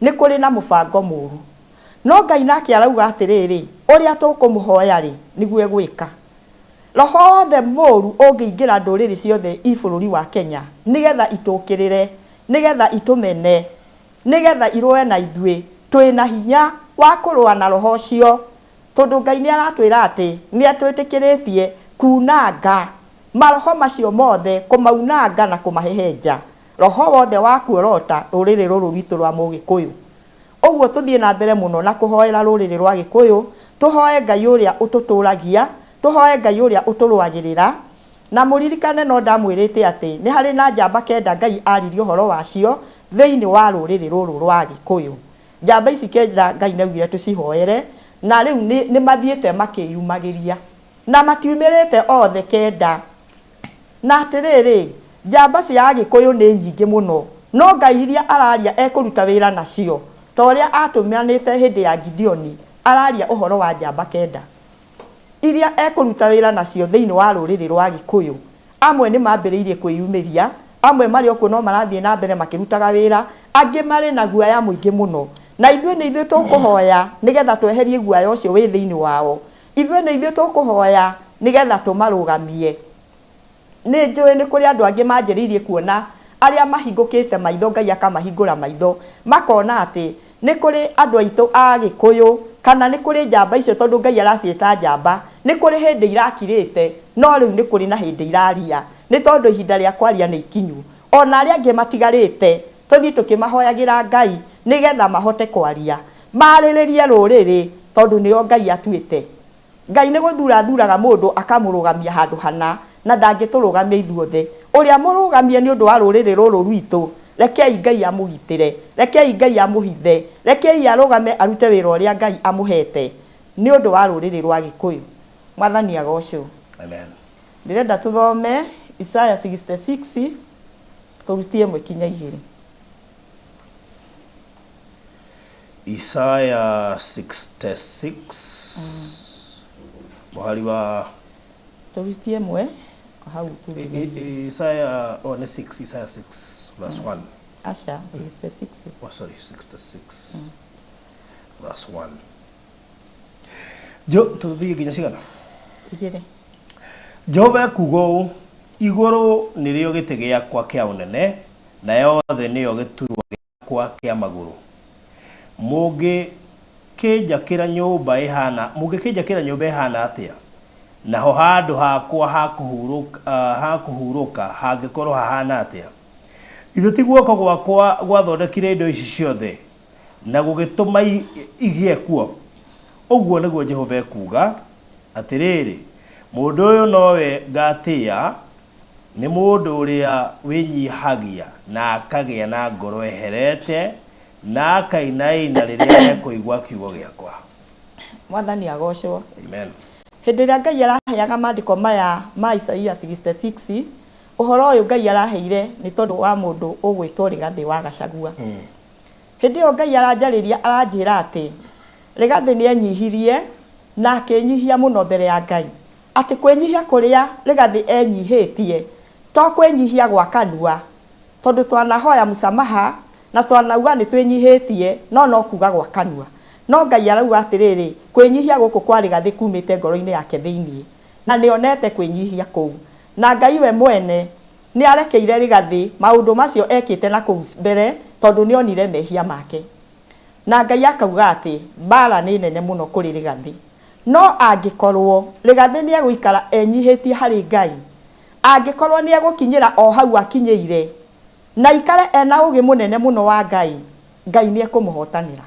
Nĩ kũrĩ na mũbango mũru. No Ngai nake arauga atĩrĩrĩ, ũrĩa tũkũmũhoya-rĩ, nĩguo egwĩka. Roho wothe mũũru ũngĩingĩra ndũrĩrĩ ciothe i bũrũri wa Kenya nĩgetha itũkĩrĩre, nĩgetha itũmene, nĩgetha irũe na ithuĩ, twĩ na hinya wa kũrũa na roho ũcio, tondũ Ngai nĩ aratwĩra atĩ nĩ atwĩtĩkĩrĩtie kuunanga maroho macio mothe, kũmaunanga na kũmahehenja, roho wothe wa kuorota rũrĩrĩ rũrũ rwitũ rwa Mũgĩkũyũ. Ũguo tũthiĩ na mbere mũno na kũhoera rũrĩrĩ rwa Gĩkũyũ, tũhoe Ngai ũrĩa ũtũtũragia, tũhoe Ngai ũrĩa ũtũrũagĩrĩra. Na mũririkane no ndamwĩrĩte atĩ nĩ harĩ na njamba kenda Ngai aririe ũhoro wacio thĩinĩ wa rũrĩrĩ rũrũ rwa Gĩkũyũ. Njamba ici kenda Ngai nĩaugire tũcihoere, na rĩu nĩ mathiĩte makĩyumagĩria. Na matiumĩrĩte othe kenda. Na atĩrĩrĩ, njamba cia Agĩkũyũ nĩ nyingĩ mũno, no Ngai iria araria ekũruta wĩra nacio, ta ũrĩa aatũmanĩte hĩndĩ ya Gideoni, araria ũhoro wa njamba kenda iria ekũruta wĩra nacio thĩinĩ wa rũrĩrĩ rwa Agĩkũyũ. Amwe nĩ mambĩrĩirie kwĩyumĩria, amwe marĩ o kuo no marathiĩ na mbere makĩrutaga wĩra, angĩ marĩ na guoya mũingĩ mũno. Na ithuĩ nĩ ithuĩ tũkũhoya nĩgetha tweherie guoya ũcio wĩ thĩinĩ wao. Ithuĩ nĩ ithuĩ tũkũhoya nĩgetha tũmarũgamie. Nĩ njũĩ nĩ kũrĩ andũ angĩ manjĩrĩirie kuona arĩa mahingũkĩte maitho, Ngai akamahingũra maitho, makona atĩ nĩ kũrĩ andũ aitũ a Gĩkũyũ, kana nĩ kũrĩ njamba icio tondũ Ngai araciĩta njamba, nĩ kũrĩ hĩndĩ irakirĩte, no rĩu nĩ kũrĩ na hĩndĩ iraria, nĩ tondũ ihinda rĩa kwaria nĩ ikinyu. O na arĩa angĩ matigarĩte, tũthiĩ tũkĩmahoyagĩra Ngai nĩgetha mahote kwaria. Maarĩrĩrie rũrĩrĩ tondũ nĩo Ngai atuĩte. Ngai nĩ gũthura athuraga mũndũ akamũrũgamia handũ hana, na ndangĩtũrũgamia ithuothe. Ũrĩa mũrũgamie nĩ ũndũ wa rũrĩrĩ rũrũ rwitũ, rekei Ngai amũgitĩre, rekei Ngai amũhithe, rekei arũgame arute wĩra ũrĩa Ngai amũhete nĩ ũndũ wa rũrĩrĩ rwa Gĩkũyũ. Mwathani agocwo. Amen. Ndĩrenda tũthome Isaiah 66 tũrutie ĩmwe kinya igĩrĩ. Isaya 66 mũhari wa Tũrutie ĩmwe hau tũrutie igĩrĩ. Isaya oh, nĩ 6 Isaya 6 verse 1. Aca, 66. Oh, sorry, 66 verse 1. Jo, tũthiĩ nginya cigana? Igĩrĩ. Jehova ekuuga ũũ, igũrũ nĩrĩo gĩtĩ gĩakwa kĩa ũnene, nayo thĩ nĩyo gĩturwa gĩakwa kĩa magũrũ. Mũngĩkĩnjakĩra nyũmba ĩhaana mũngĩkĩnjakĩra nyũmba ĩhaana atĩa? Naho handũ hakwa ha kũhurũka, ha kũhurũka hangĩkorwo hahaana atĩa? Githĩ ti guoko gwakwa gwathondekire indo ici ciothe, na gũgĩtũma igĩe kuo? Ũguo nĩguo Jehova ekuuga. Atĩrĩrĩ, mũndũ ũyũ nowe ngaatĩĩa, Nĩ mũndũ ũrĩa wĩnyihagia na akagĩa na ngoro ĩherete, na akainaina rĩrĩa ekũigua kiugo gĩakwa. Mwathani agocwo. Amen. Hĩndĩ ĩrĩa Ngai araheaga maandĩko maya ma Isaia 66, ũhoro ũyũ Ngai araheire nĩ tondũ wa mũndũ ũgwĩtwo Rĩgathĩ wa Gachagua. Hĩndĩ ĩyo Ngai aranjarĩria aranjĩra atĩ Rĩgathĩ nĩenyihirie na akĩnyihia mũno mbere ya Ngai. Atĩ kwĩnyihia kũrĩa Rigathĩ enyihĩtie to kwĩnyihia gwa kanua, tondũ twanahoya msamaha na twanauga nĩ twĩnyihĩtie no no kuga gwa kanua. No Ngai arauga atĩrĩrĩ, kwĩnyihia gũkũ kwa Rigathĩ kumĩte ngoro-inĩ yake thĩinĩ, na nĩonete kwĩnyihia kũu. Na Ngai we mwene nĩarekeire Rigathĩ maũndũ macio ekĩte na kũu mbere tondũ nĩonire mehia make. Na Ngai akauga atĩ mbaara nĩ nene mũno kũrĩ Rigathĩ. No angĩkorũo Rĩgathĩ nĩegũikara enyihĩtie harĩ Ngai, angĩkorũo nĩegũkinyĩra o hau akinyĩire, na aikare e na ũũgĩ mũnene mũno wa Ngai, Ngai nĩekũmũhotanĩra.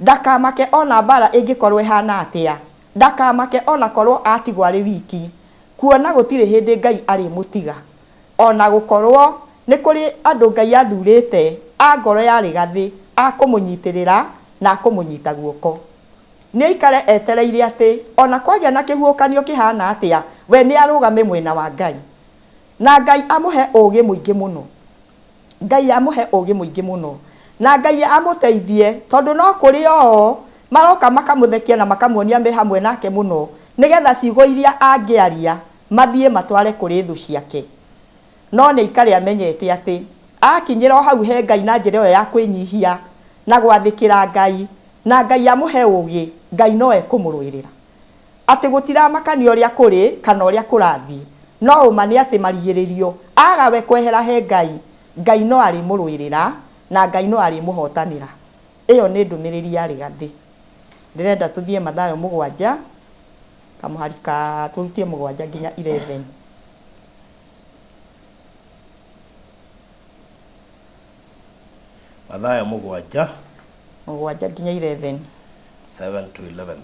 Ndakamake o na mbaara ĩngĩkorũo ĩhaana atĩa, ndakamake o na korũo atigwo arĩ wiki, kuona gũtirĩ hĩndĩ Ngai arĩmũtiga. O na gũkorũo nĩ kũrĩ andũ Ngai athurĩte a ngoro ya Rĩgathĩ a kũmũnyitĩrĩra na a kũmũnyita guoko. Nĩaikare etereire atĩ o na kwagĩa na kĩhuhũkanio kĩhaana atĩa, we nĩarũgame mwena wa Ngai. Na Ngai amũhe ũũgĩ mũingĩ mũno. Ngai amũhe ũũgĩ mũingĩ mũno. Na Ngai amũteithie, tondũ no kũrĩ o maroka makamũthekia na makamuonia me hamwe nake mũno, nĩgetha ciugo iria angĩaria mathiĩ matware kũrĩ thũ ciake. No nĩ aikare amenyete atĩ, akinyĩra o hau he Ngai na njĩra ĩyo ya kwĩnyihia na gwathĩkĩra Ngai, na Ngai amũhe ũũgĩ, Ngai no ekũmũrũĩrĩra. Atĩ gũtiramakania ũrĩa kũrĩ kana ũrĩa kũrathiĩ, no ũma nĩ atĩ marigĩrĩrio aga we kwehera he Ngai, Ngai no arĩmũrũĩrĩra na Ngai no arĩmũhotanĩra. Ĩyo nĩ ndũmĩrĩri ya Rĩgathĩ. Ndĩrenda tũthiĩ Mathayo mũgwanja, kamũhari ka tũrutie mũgwanja nginya 11. Mathayo mũgwanja. Mũgwanja nginya 11. 7 to 11.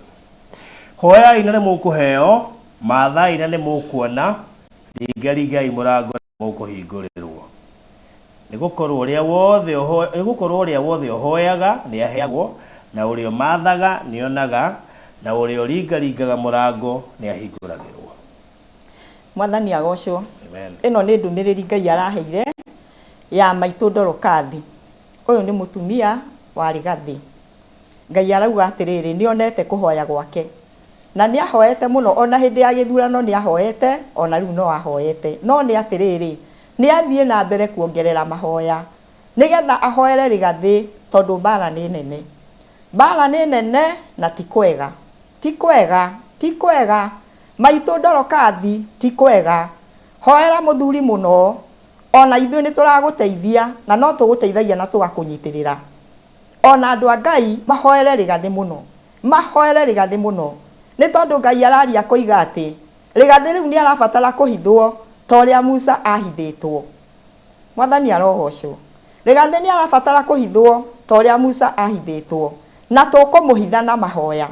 Hoyai na nĩ mũkũheo, mathai na nĩ mũkuona, ringaringai mũrango na nĩ mũkũhingũrĩrwo. Nĩ gũkorwo ũrĩa wothe nĩ gũkorwo ũrĩa wothe ũhoyaga nĩ aheagwo, na ũrĩa ũmathaga nĩ onaga, na ũrĩa ũringaringaga mũrango nĩ ahingũragĩrwo. Mwathani agocwo. Amen. Ĩno nĩ ndũmĩrĩri Ngai araheire ya maitũ Dorokathi. Ũyũ nĩ mũtumia wa Rigathĩ. Ngai arauga atĩrĩrĩ, nĩonete kũhoya gwake. Na nĩahoete mũno, ona hĩndĩ ya gĩthurano nĩahoete, ona rĩu no ahoete. No nĩ atĩrĩrĩ, nĩathiĩ na mbere kuongerera mahoya, nĩgetha ahoere Rigathĩ, tondũ mbara nĩ nene. Mbara nĩ nene na ti kwega. Ti kwega, ti kwega, maitũ Dorokathi, ti kwega. Hoera mũthuri mũno, ona ithuĩ nĩtũragũteithia, na no tũgũteithagia na tũgakũnyitĩrĩra. O na andũ a Ngai mahoere rĩgathĩ mũno. Mahoere rĩgathĩ mũno. Nĩ tondũ Ngai araria akoiga atĩ, rĩgathĩ rĩu nĩ arabatara kũhithwo ta ũrĩa Musa ahithĩtwo. Mwathani arogocwo. Rĩgathĩ nĩ arabatara kũhithwo ta ũrĩa Musa ahithĩtwo. Na tũkũmũhitha na mahoya.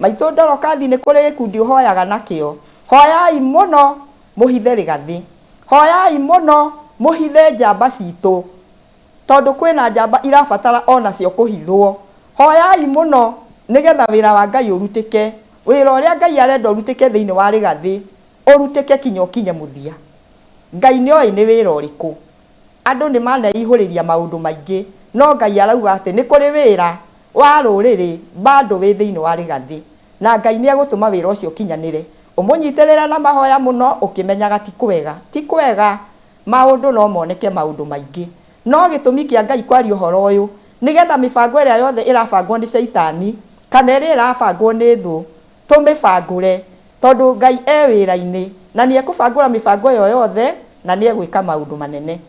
Maitũ Dorokathi nĩ kũrĩ gĩkundi ũhoyaga nakĩo. Hoyai mũno mũhithe rĩgathĩ. Hoyai mũno mũhithe njamba citũ. Tondũ kwĩ na njamba irabatara o nacio kũhithwo. Hoyai mũno nĩ getha wĩra wa Ngai ũrutĩke. Wĩra ũrĩa Ngai arenda ũrutĩke thĩinĩ wa rĩgathĩ, ũrutĩke kinya ũkinye mũthia. Ngai nĩoĩ nĩ wĩra ũrĩkũ. Andũ nĩ maneihũrĩria maũndũ maingĩ, no Ngai arauga atĩ nĩ kũrĩ wĩra wa rũrĩrĩ bado wĩ thĩinĩ wa rĩgathĩ. Na Ngai nĩegũtũma wĩra ũcio ũkinyanĩre. Ũmũnyitĩrĩre na mahoya mũno ũkĩmenyaga ti kwega. Ti kwega Maũndũ no moneke maũndũ maingĩ. No gĩtũmi kĩa Ngai kwaria ũhoro ũyũ, nĩ getha mĩbango ĩrĩa yothe ĩrabangwo nĩ Shaitani, kana ĩrĩa ĩrabangwo nĩ thũ, tũmĩbangũre. Tondũ Ngai e wĩra-inĩ, na nĩ ekũbangũra mĩbango ĩyo yothe, na nĩ egwĩka maũndũ manene.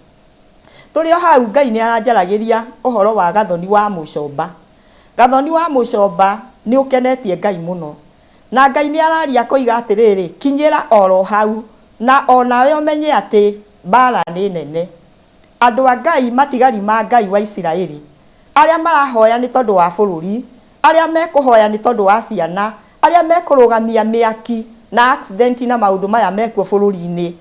Tũrĩ o hau Ngai nĩ aranjaragĩria ũhoro wa Gathoni wa Mũcomba. Gathoni wa Mũcomba nĩ ũkenetie Ngai mũno. Na Ngai nĩ araria akoiga atĩrĩrĩ, kinyĩra oro hau, Na o nawe ũmenye atĩ mbaara nĩ nene. Andũ a Ngai, matigari ma Ngai wa Isiraeli, arĩa marahoya nĩ tondũ wa bũrũri, arĩa mekũhoya nĩ tondũ wa ciana, arĩa mekũrũgamia mĩaki na accident na maũndũ maya mekuo bũrũri-inĩ,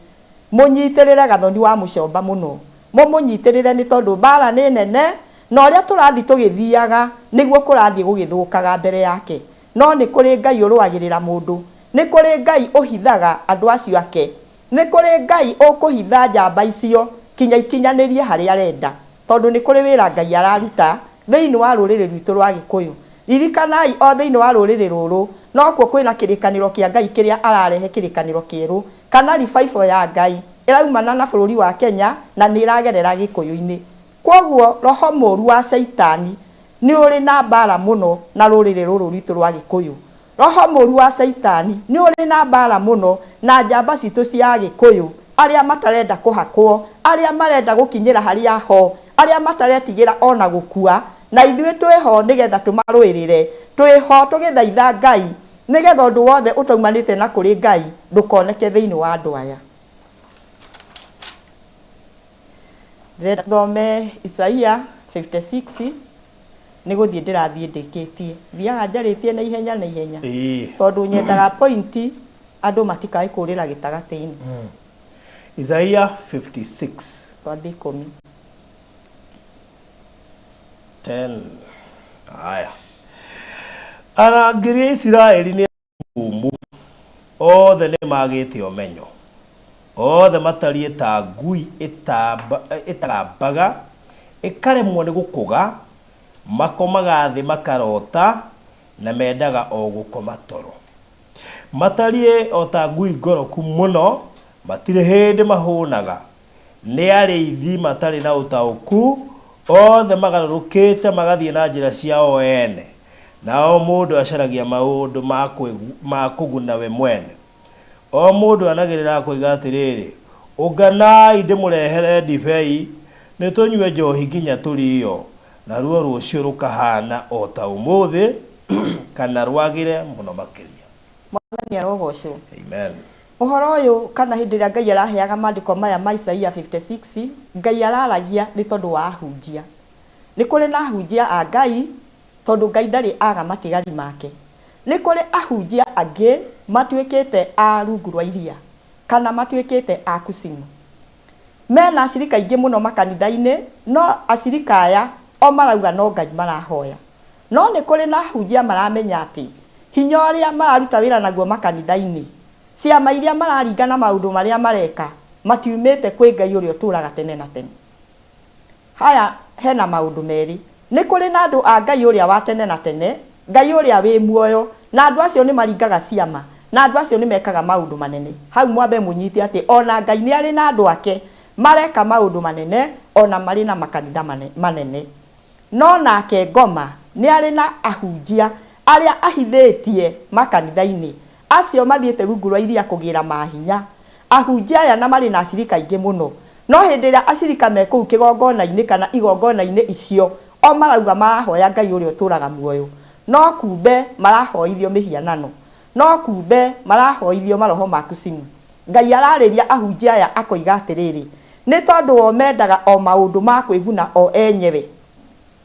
mũnyitĩrĩre Gathoni wa Mũcomba mũno. Mũmũnyitĩrĩre nĩ tondũ mbaara nĩ nene, na ũrĩa tũrathiĩ tũgĩthiaga nĩguo kũrathiĩ gũgĩthũkaga mbere yake. No nĩ kũrĩ Ngai ũrũagĩrĩra mũndũ, nĩ kũrĩ Ngai ũhithaga andũ acio ake, nĩ kũrĩ Ngai ũkũhitha njamba icio kinya ikinyanĩrie harĩa arenda, tondũ nĩ kũrĩ wĩra Ngai araruta thĩinĩ wa rũrĩrĩ rwitũ rwa Gĩkũyũ. Ririkanai o thĩinĩ wa rũrĩrĩ rũrũ nokuo kwĩna kĩrĩkanĩro kĩa Ngai kĩrĩa ararehe kĩrĩkanĩro kĩerũ, kana revival ya Ngai ĩraumana na bũrũri wa Kenya na nĩ ĩragerera Gĩkũyũ-inĩ. Kwoguo roho mũũru wa Shaitani nĩ ũrĩ na mbaara mũno na rũrĩrĩ rũrũ rwitũ rwa Gĩkũyũ. Roho mũũru wa Shaitani nĩ ũrĩ na mbaara mũno na njamba citũ cia Agĩkũyũ, arĩa matarenda kũhakwo, arĩa marenda gũkinyĩra harĩa ho, arĩa mataretigĩra o na gũkua, na ithuĩ twĩ ho nĩ getha tũmarũĩrĩre. Twĩ ho tũgĩthaitha Ngai nĩ getha ũndũ wothe ũtaumanĩte na kũrĩ Ngai ndũkoneke thĩinĩ wa andũ aya. Ndĩrenda thome Isaia 56 nĩ gũthiĩ ndĩrathiĩ ndĩkĩtie. Thiaga njarĩtie na ihenya na ihenya tondũ nyendaga point andũ matikae kũrĩra gĩtagatĩ-inĩ. Isaia 56. Twambie ikũmi. 10. Haya. Arangĩri a Isiraeli nĩ atumumu, othe nĩmagĩte ũmenyo. Othe matariĩ ta ngui ĩtagambaga, ĩkaremwo nĩ gũkũga, makomaga thĩ makarota, na mendaga o gũkoma toro. Matariĩ o ta ngui ngoroku mũno, matirĩ hĩndĩ mahũnaga. Nĩ arĩithi matarĩ na ũtaũku, othe magarũrũkĩte magathiĩ na njĩra ciao ene, na o mũndũ acaragia maũndũ ma kũguna we mwene. O mũndũ anagĩrĩra akoiga atĩrĩrĩ, Ũnganai ndĩmũrehere ndibei, nĩtũnyue njohi nginya tũrĩĩo, naruo rũciũ rũkahaana o ta ũmũthĩ, kana rwagĩre mũno makĩria. Mwathani arogocwo. Amen. Ũhoro ũyũ kana hĩndĩ ĩrĩa Ngai araheaga maandĩko maya ma Isaia 56, Ngai araragia nĩ tondũ wa ahunjia. Nĩ kũrĩ na ahunjia a Ngai tondũ Ngai ndarĩ aga matigari make. Nĩ kũrĩ ahunjia angĩ matuĩkĩte a rungu rwa iria kana matuĩkĩte a kucimu. Mena acirika aingĩ mũno makanitha-inĩ no acirika aya o marauga no Ngai marahoya. No nĩ kũrĩ na ahunjia maramenya atĩ hinya ũrĩa mararuta wĩra naguo makanitha-inĩ, ciama iria mararinga na maũndũ marĩa mareka matiumĩte kwĩ Ngai ũrĩa ũtũraga tene na tene. Haya hena maũndũ merĩ. Nĩ kũrĩ na andũ a Ngai ũrĩa wa tene na tene, Ngai ũrĩa wĩ muoyo, na andũ acio nĩ maringaga ciama, na andũ acio nĩ mekaga maũndũ manene. Hau mwambe mũnyite atĩ o na Ngai nĩ arĩ na andũ ake mareka maũndũ manene o na marĩ na makanitha manene. No nake ngoma nĩ arĩ na ahunjia arĩa ahithĩtie makanitha-inĩ, acio mathiĩte rungu rwa iria kũgĩra mahinya. Ahunjia aya na marĩ na acirika aingĩ mũno. No hĩndĩ ĩrĩa acirika me kũu kĩgongona-inĩ kana igongona-inĩ icio, o marauga marahoya Ngai ũrĩa ũtũraga muoyo. No kumbe marahoithio mĩhianano. No kumbe marahoithio maroho ma kucimu. Ngai ararĩria ahunjia aya akoiga atĩrĩrĩ, Nĩ tondũ o mendaga o maũndũ ma kwĩguna o enyewe.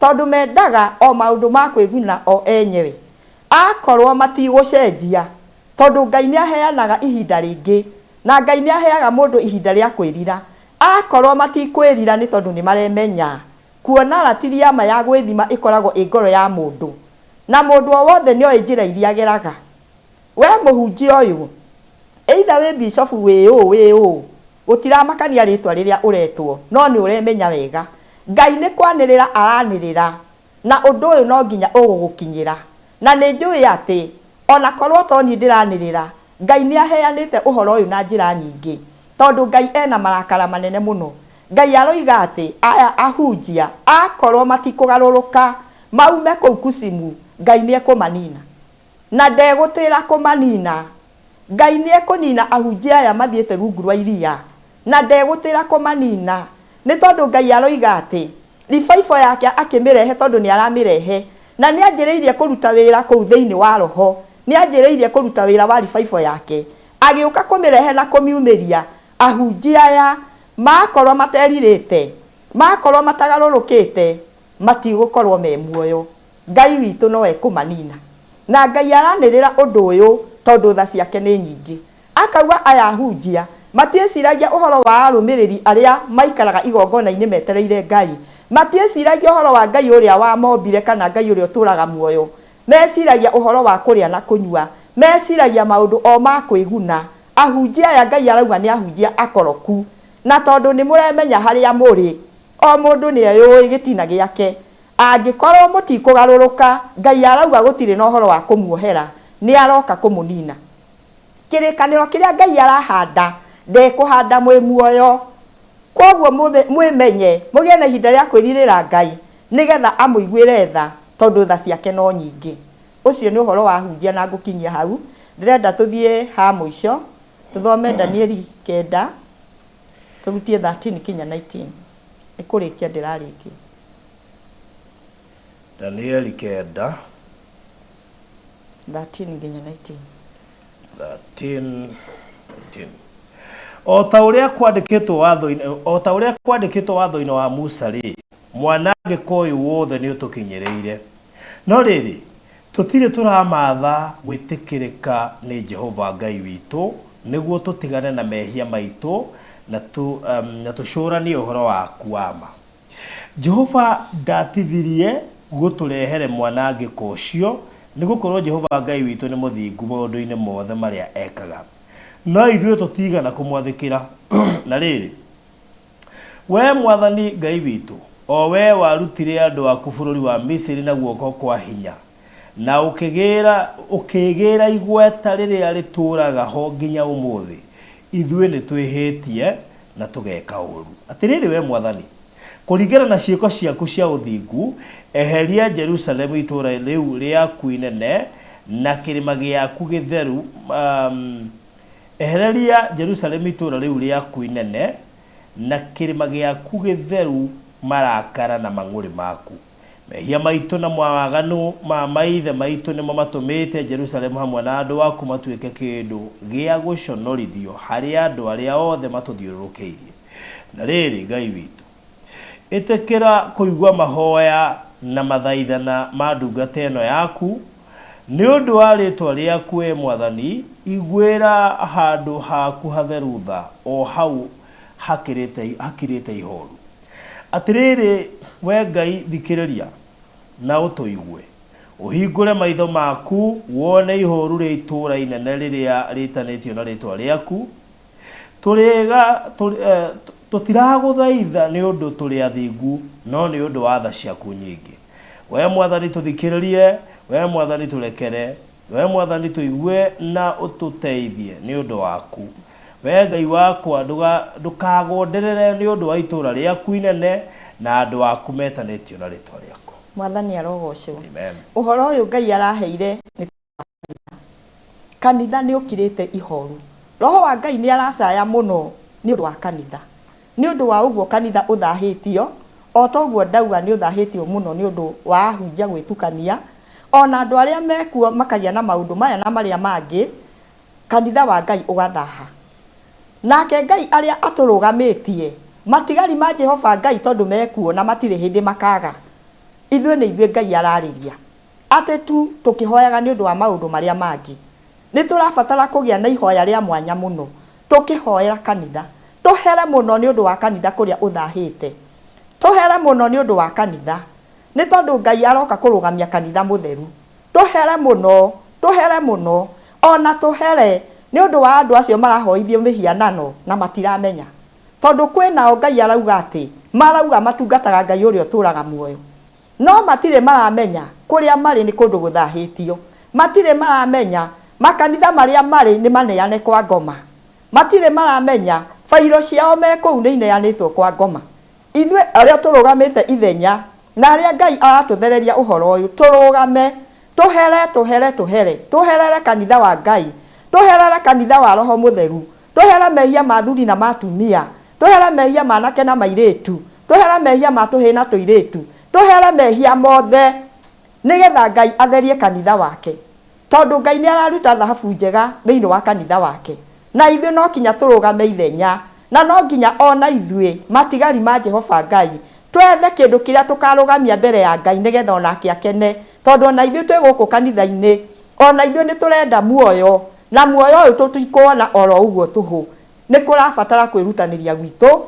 Tondũ mendaga o maũndũ ma kwĩguna o enyewe. Akorwo matigũcenjia, tondũ Ngai nĩaheanaga ihinda rĩngĩ, na Ngai nĩaheaga mũndũ ihinda rĩa kwĩrira. Akorwo matikwĩrira nĩ tondũ nĩmaremenya, kuona ratiri ya ma ya gwĩthima ĩkoragwo ĩ ngoro ya mũndũ, na mũndũ o wothe nĩoĩ njĩra iria ageraga. Wee mũhunjia ũyũ, either wĩ bishofu wĩ ũũ wĩ ũũ, gũtiramakania rĩtwa rĩrĩa ũretwo, no nĩ ũremenya wega. Ngai nĩ kwanĩrĩra aranĩrĩra, na ũndũ ũyũ no nginya ũgũgũkinyĩra. Na nĩ njũĩ atĩ, o na korwo to niĩ ndĩranĩrĩra, Ngai nĩ aheanĩte ũhoro ũyũ na njĩra nyingĩ, tondũ Ngai ena marakara manene mũno. Ngai aroiga atĩ aya ahunjia akorwo matikũgarũrũka maume kũu kucimu, Ngai nĩ ekũmanina. Na ndegũtĩra kũmanina. Ngai nĩekũnina ahunjia aya mathiĩte rungu rwa iria, na ndegũtĩra kũmanina. Nĩ tondũ Ngai aroiga atĩ, revival yake akĩmĩrehe tondũ nĩaramĩrehe, na nĩanjĩrĩirie kũruta wĩra kũu thĩinĩ wa roho, nĩanjĩrĩirie kũruta wĩra wa revival yake, agĩũka kũmĩrehe na kũmiumĩria, ahunjia aya makorwo materirĩte, makorwo matagarũrũkĩte, matigũkorwo me muoyo. Ngai witũ no ekũmanina. Na Ngai aranĩrĩra ũndũ ũyũ tondũ tha ciake nĩ nyingĩ. Akauga aya ahunjia matiĩciragia ũhoro wa arũmĩrĩri arĩa maikaraga igongona-inĩ metereire Ngai. Matiĩciragia ũhoro wa Ngai ũrĩa wamombire kana Ngai ũrĩa ũtũraga muoyo. Meciragia ũhoro wa kũrĩa na kũnyua. Meciragia maũndũ o ma kwĩguna. Ahunjia aya Ngai arauga nĩ ahunjia akoroku. Na tondũ nĩ mũremenya harĩa mũrĩ, o mũndũ nĩeyũĩ gĩtina gĩake. Angĩkorwo mũtikũgarũrũka, Ngai arauga gũtirĩ na ũhoro wa kũmuohera, nĩ aroka kũmũnina. Kĩrĩkanĩro kĩrĩa Ngai arahanda, ndekũhanda mwĩ muoyo. Kwoguo mwĩmenye, mũgĩe na ihinda rĩa kwĩrirĩra Ngai, nĩgetha amũiguĩre tha, tondũ tha ciake no nyingĩ. Ũcio nĩ ũhoro wa ahunjia na ngũkinyia hau. Ndĩrenda tũthiĩ ha mũico, tũthome Danieli kenda, tũrutie 13 kinya 19. Nĩ kũrĩkia ndĩrarĩkia. Danieli kenda. 13 nginya 19. 13, 19. O ta ũrĩa kwandĩkĩtwo watho-inĩ o ta ũrĩa kwandĩkĩtwo watho-inĩ wa Musa-rĩ, mwanangĩko ũyũ wothe nĩũtũkinyĩrĩire. No rĩrĩ, tũtirĩ tũramatha gwĩtĩkĩrĩka nĩ Jehova Ngai witũ nĩguo tũtigane na mehia maitũ na, tu, um, na tũcũranie ũhoro waku wa ma. Jehova ndaatithirie gũtũrehere mwanangĩko ũcio, nĩ gũkorũo Jehova Ngai witũ nĩ mũthingu maũndũ-inĩ mothe marĩa ekaga, no ithuĩ tũtiigana kũmwathĩkĩra. Na rĩrĩ, wee Mwathani Ngai witũ, o wee warutire andũ aku bũrũri wa Misiri na guoko kwa hinya, na ũkĩgĩĩra ũkĩĩgĩĩra igweta rĩrĩa rĩtũũraga ho nginya ũmũthĩ, ithuĩ nĩtwĩhĩtie na tũgeka ũũru. Atĩrĩrĩ wee Mwathani, kũringana na ciĩko ciaku cia ũthingu, eheria Jerusalemu itũũra rĩu rĩaku inene na kĩrĩma gĩaku gĩtheru, um, ehereria Jerusalemu itũũra rĩu rĩaku inene na kĩrĩma gĩaku gĩtheru marakara na mang'ũrĩ maku. Mehia maitũ na mawaganu ma maithe maitũ nĩmo matũmĩte Jerusalemu hamwe na andũ aku matuĩke kĩndũ gĩa gũconorithio harĩ andũ arĩa othe matũthiũrũrũkĩirie. Na rĩrĩ, Ngai witũ, ĩtĩkĩra kũigua mahoya na mathaithana ma ndungata ĩno yaku, nĩ ũndũ wa rĩĩtwa rĩaku, wee Mwathani, iguĩra handũ haku hatheru tha, o hau hakĩrĩte hakirĩte ihoru. Atĩrĩrĩ, wee Ngai, thikĩrĩria na ũtũigue, ũhingũre maitho maku wone ihooru rĩa itũũra inene rĩrĩa rĩĩtanĩtio na rĩĩtwa rĩaku. Tũrĩga, tũrĩ, eh, tũtiragũthaitha nĩ ũndũ tũrĩ athingu, no nĩ ũndũ wa tha ciaku nyingĩ. Wee Mwathani tũthikĩrĩrie, wee Mwathani tũrekere, wee Mwathani tũigue na ũtũteithie nĩ ũndũ waku. Wee Ngai wakwa, ndũkagonderere nĩ ũndũ wa itũũra rĩaku inene na andũ aku metanĩtio na rĩĩtwa rĩaku. Mwathani arogocwo. Amen. Ũhoro ũyũ Ngai araheire nĩ kanitha nĩ ũkirĩte ihoru. Roho wa Ngai nĩ aracaya mũno nĩ ũndũ wa kanitha. Nĩ ũndũ wa ũguo kanitha ũthahĩtio, o ta ũguo ndauga nĩ ũthahĩtio mũno nĩ ũndũ wa ahunjia gwĩtukania, ona andũ arĩa mekuo makagĩa na maũndũ maya na marĩa mangĩ, kanitha wa Ngai ũgathaha. Nake Ngai arĩa atũrũgamĩtie, matigari ma Jehova Ngai tondũ mekuo na matirĩ hĩndĩ makaga. Ithuĩ nĩ ithuĩ Ngai ararĩria. Atĩ tu tũkĩhoyaga nĩ ũndũ wa maũndũ marĩa mangĩ. Nĩ tũrabatara kũgĩa na ihoya rĩa mwanya mũno tũkĩhoera kanitha. Tũhere mũno nĩ ũndũ wa kanitha kũrĩa ũthahĩte. Tũhere mũno nĩ ũndũ wa kanitha. Nĩ tondũ Ngai aroka kũrũgamia kanitha mũtheru. Tũhere mũno, tũhere mũno, o na tũhere nĩ ũndũ wa andũ acio marahoithio mĩhianano na matiramenya. Tondũ kwĩ nao Ngai arauga atĩ, marauga matungataga Ngai ũrĩa ũtũũraga muoyo. No matirĩ maramenya kũrĩa marĩ nĩ kũndũ gũthahĩtio. Matirĩ maramenya makanitha marĩa marĩ nĩ maneane kwa ngoma. Matirĩ maramenya bairo ciao me kũu nĩ ineanĩtwo kwa ngoma. Ithuĩ arĩa tũrũgamĩte ithenya na arĩa Ngai aratũthereria ũhoro ũyũ, tũrũgame, tũhere, tũhere, tũhere, tũherere kanitha wa Ngai, tũherere kanitha wa Roho Mũtheru, tũhere mehia ma athuri na ma atumia, tũhere mehia ma anake na mairĩtu, tũhere mehia ma tũhĩĩ na tũirĩtu, tũhere mehia mothe, nĩgetha Ngai atherie kanitha wake. Tondũ Ngai nĩ araruta thahabu njega thĩinĩ wa kanitha wake. Na ithuĩ no kinya tũrũgame ithenya, na no nginya o na ithuĩ, matigari ma Jehova Ngai, twethe kĩndũ kĩrĩa tũkarũgamia mbere ya Ngai nĩgetha o nake akene. Tondũ o na ithuĩ twĩ gũkũ kanitha-inĩ, o na ithuĩ nĩ tũrenda muoyo, na muoyo ũyũ tũtikũwona oro ũguo tũhũ. Nĩ kũrabatara kwĩrutanĩria gwitũ,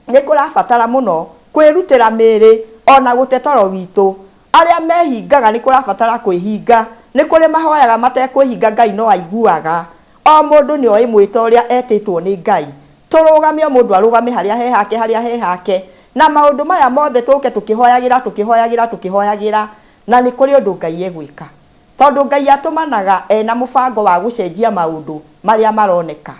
nĩ kũrabatara mũno kwĩrutĩra mĩĩrĩ o na gũte toro witũ. Arĩa mehingaga nĩ kũrabatara kwĩhinga. Nĩ kũrĩ mahoyaga matekwĩhinga Ngai no aiguaga. O mũndũ nĩ oĩ mwĩto ũrĩa etĩtwo nĩ Ngai. Tũrũgame o mũndũ arũgame harĩa he hake harĩa he hake. Na maũndũ maya mothe tũke tũkĩhoyagĩra tũkĩhoyagĩra tũkĩhoyagĩra na nĩ kũrĩ ũndũ Ngai egwĩka. Tondũ Ngai atũmanaga ena mũbango wa gũcenjia maũndũ marĩa maroneka.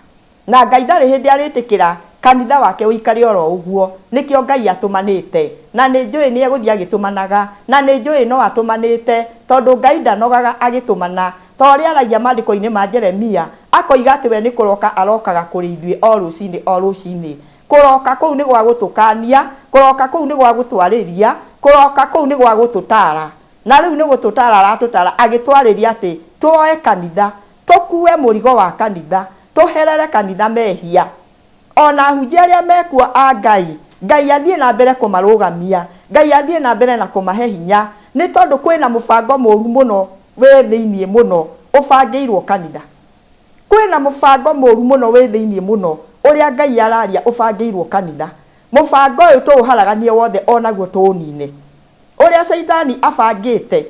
Na Ngai ndarĩ hĩndĩ arĩtĩkĩra kanitha wake ũikare oro ũguo. Nĩkĩo Ngai atũmanĩte. Na nĩ njũĩ nĩ egũthiĩ agĩtũmanaga. Na nĩ njũĩ no atũmanĩte, tondũ Ngai ndanogaga agĩtũmana. Ta ũrĩa aragia maandĩko-inĩ ma Jeremia, akoiga atĩ we nĩ kũroka arokaga kũrĩ ithuĩ o rũcinĩ o rũcinĩ. Kũroka kũu nĩ gwa gũtũkaania, kũroka kũu nĩ gwa gũtwarĩria, kũroka kũu nĩ gwa gũtũtaara. Na rĩu nĩ gũtũtaara aratũtaara agĩtwarĩria atĩ tuoe kanitha, tũkuue mũrigo wa kanitha, tũherere kanitha mehia. O na ahunjia arĩa mekuo a Ngai, Ngai athiĩ na mbere kũmarũgamia, Ngai athiĩ na mbere na kũmahe hinya, nĩ tondũ kwĩna mũbango mũru mũno wĩ thĩinĩ mũno ũbangĩirwo kanitha. Kwĩna mũbango mũru mũno wĩ thĩinĩ mũno ũrĩa Ngai araria ũbangĩirwo kanitha. Mũbango ũyũ tũũharaganie wothe o naguo tũũnine. Ũrĩa Caitani abangĩte.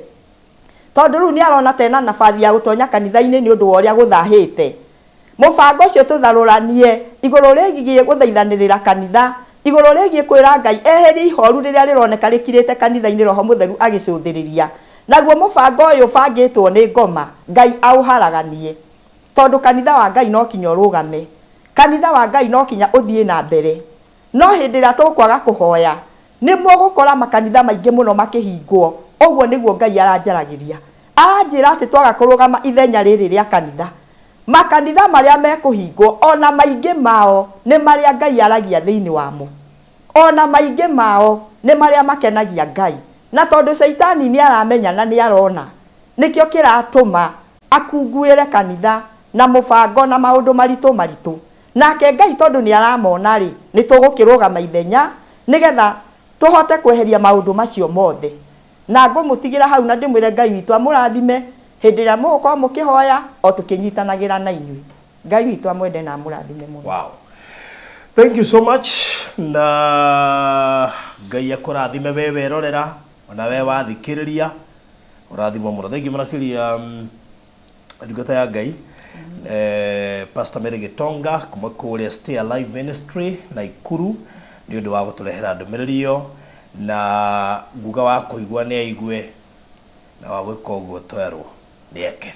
Tondũ rĩu nĩ arona ta ena nabathi ya gũtonya kanitha-inĩ nĩ ũndũ wa ũrĩa gũthahĩte. Mũbango ũcio tũtharũranie igũrũ rĩgiĩ gũthaithanĩrĩra kanitha, igũrũ rĩgiĩ kwĩra Ngai eherie ihoru rĩrĩa rĩroneka rĩkirĩte kanitha-inĩ Roho Mũtheru agĩcũthĩrĩria. Naguo mũbango ũyũ ũbangĩtwo nĩ ngoma, Ngai aũharaganie. Tondũ kanitha wa Ngai no kinya ũrũgame. Kanitha wa Ngai no kinya ũthiĩ na mbere. No hĩndĩ ĩrĩa tũkwaga kũhoya, nĩ mũgũkora makanitha maingĩ mũno makĩhingwo. Ũguo nĩguo Ngai aranjaragĩria. Aranjĩra atĩ twaga kũrũgama ithenya rĩrĩ rĩa kanitha, makanitha marĩa mekũhingwo, o na maingĩ mao nĩ marĩa Ngai aragia thĩinĩ wamo. O na maingĩ mao nĩ marĩa makenagia Ngai. Na tondũ Shaitani nĩ aramenya na nĩ arona, nĩkĩo kĩratũma akunguĩre kanitha na mũbango na maũndũ maritũ maritũ. Nake Ngai tondũ nĩ aramona-rĩ, nĩ tũgũkĩrũgama ithenya nĩgetha tũhote kweheria maũndũ macio mothe. Na ngũmũtigĩra hau na ndĩmwĩre Ngai witũ amũrathime hĩndĩ ĩrĩa mũgũkorwo mũkĩhoya o tũkĩnyitanagĩra na inyuĩ. Ngai witũ amwende na amũrathime mũno. Wow. Thank you so much na Ngai akũrathime we werorera ona we wathikĩrĩria ũrathimwo mũno. Thank you mũno makĩria ndungata ya Ngai Pastor Mary Gitonga kuma kũrĩa Stay Alive Ministry Naikuru nĩ ũndũ wa gũtũrehera ndũmĩrĩri ĩyo na nguga wa kũigua nĩ aigue na wa gwĩka ũguo twerwo nĩ eke.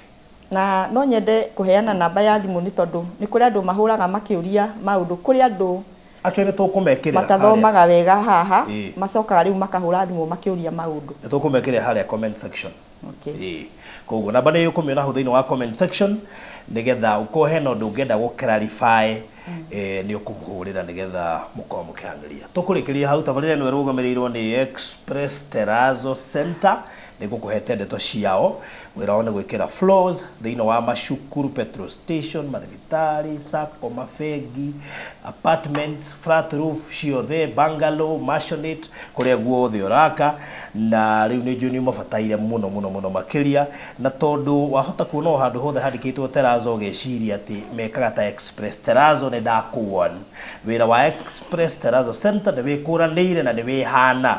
Na no nyende kũheana namba ya thimũ nĩ tondũ nĩ kũrĩ andũ mahũraga makĩũria maũndũ, kũrĩ andũ Actually nĩ tũkũmekĩrĩra harĩa. Matathomaga wega haha, macokaga rĩu makahũra thimũ makĩũria maũndũ. Nĩ tũkũmekĩrĩra harĩa comment section. Okay. Ĩĩ. Koguo namba nĩ ũkũmĩona hau thĩinĩ wa comment section nĩgetha ũkorwo hena ũndũ ũngĩenda gũ clarify nĩ ũkũmũhũrĩra nĩgetha mũkorwo mũkĩaranĩria. Tũkũrĩkĩria hau tabarĩra ĩno ĩrũgamĩrĩirwo nĩ Express Terrazzo Center nĩ ngũkũhete ndeto ciao. Wĩra wao nĩ gwĩkĩra floors thĩinĩ wa macukuru, petrol station, mathibitarĩ, sacco, mabengi, apartments, flat roof ciothe, bungalow, maisonette, kũrĩa guothe ũraka. Na rĩu nĩ njũĩ nĩ ũmabataire mũno mũno mũno makĩria, na tondũ wahota kuona o handũ hothe handĩkĩtwo Terrazzo ũgeciria atĩ mekaga ta Express Terrazzo, nĩ ndakũ warn. Wĩra wa Express Terrazzo Center nĩ wĩkũranĩire na nĩ wĩhana.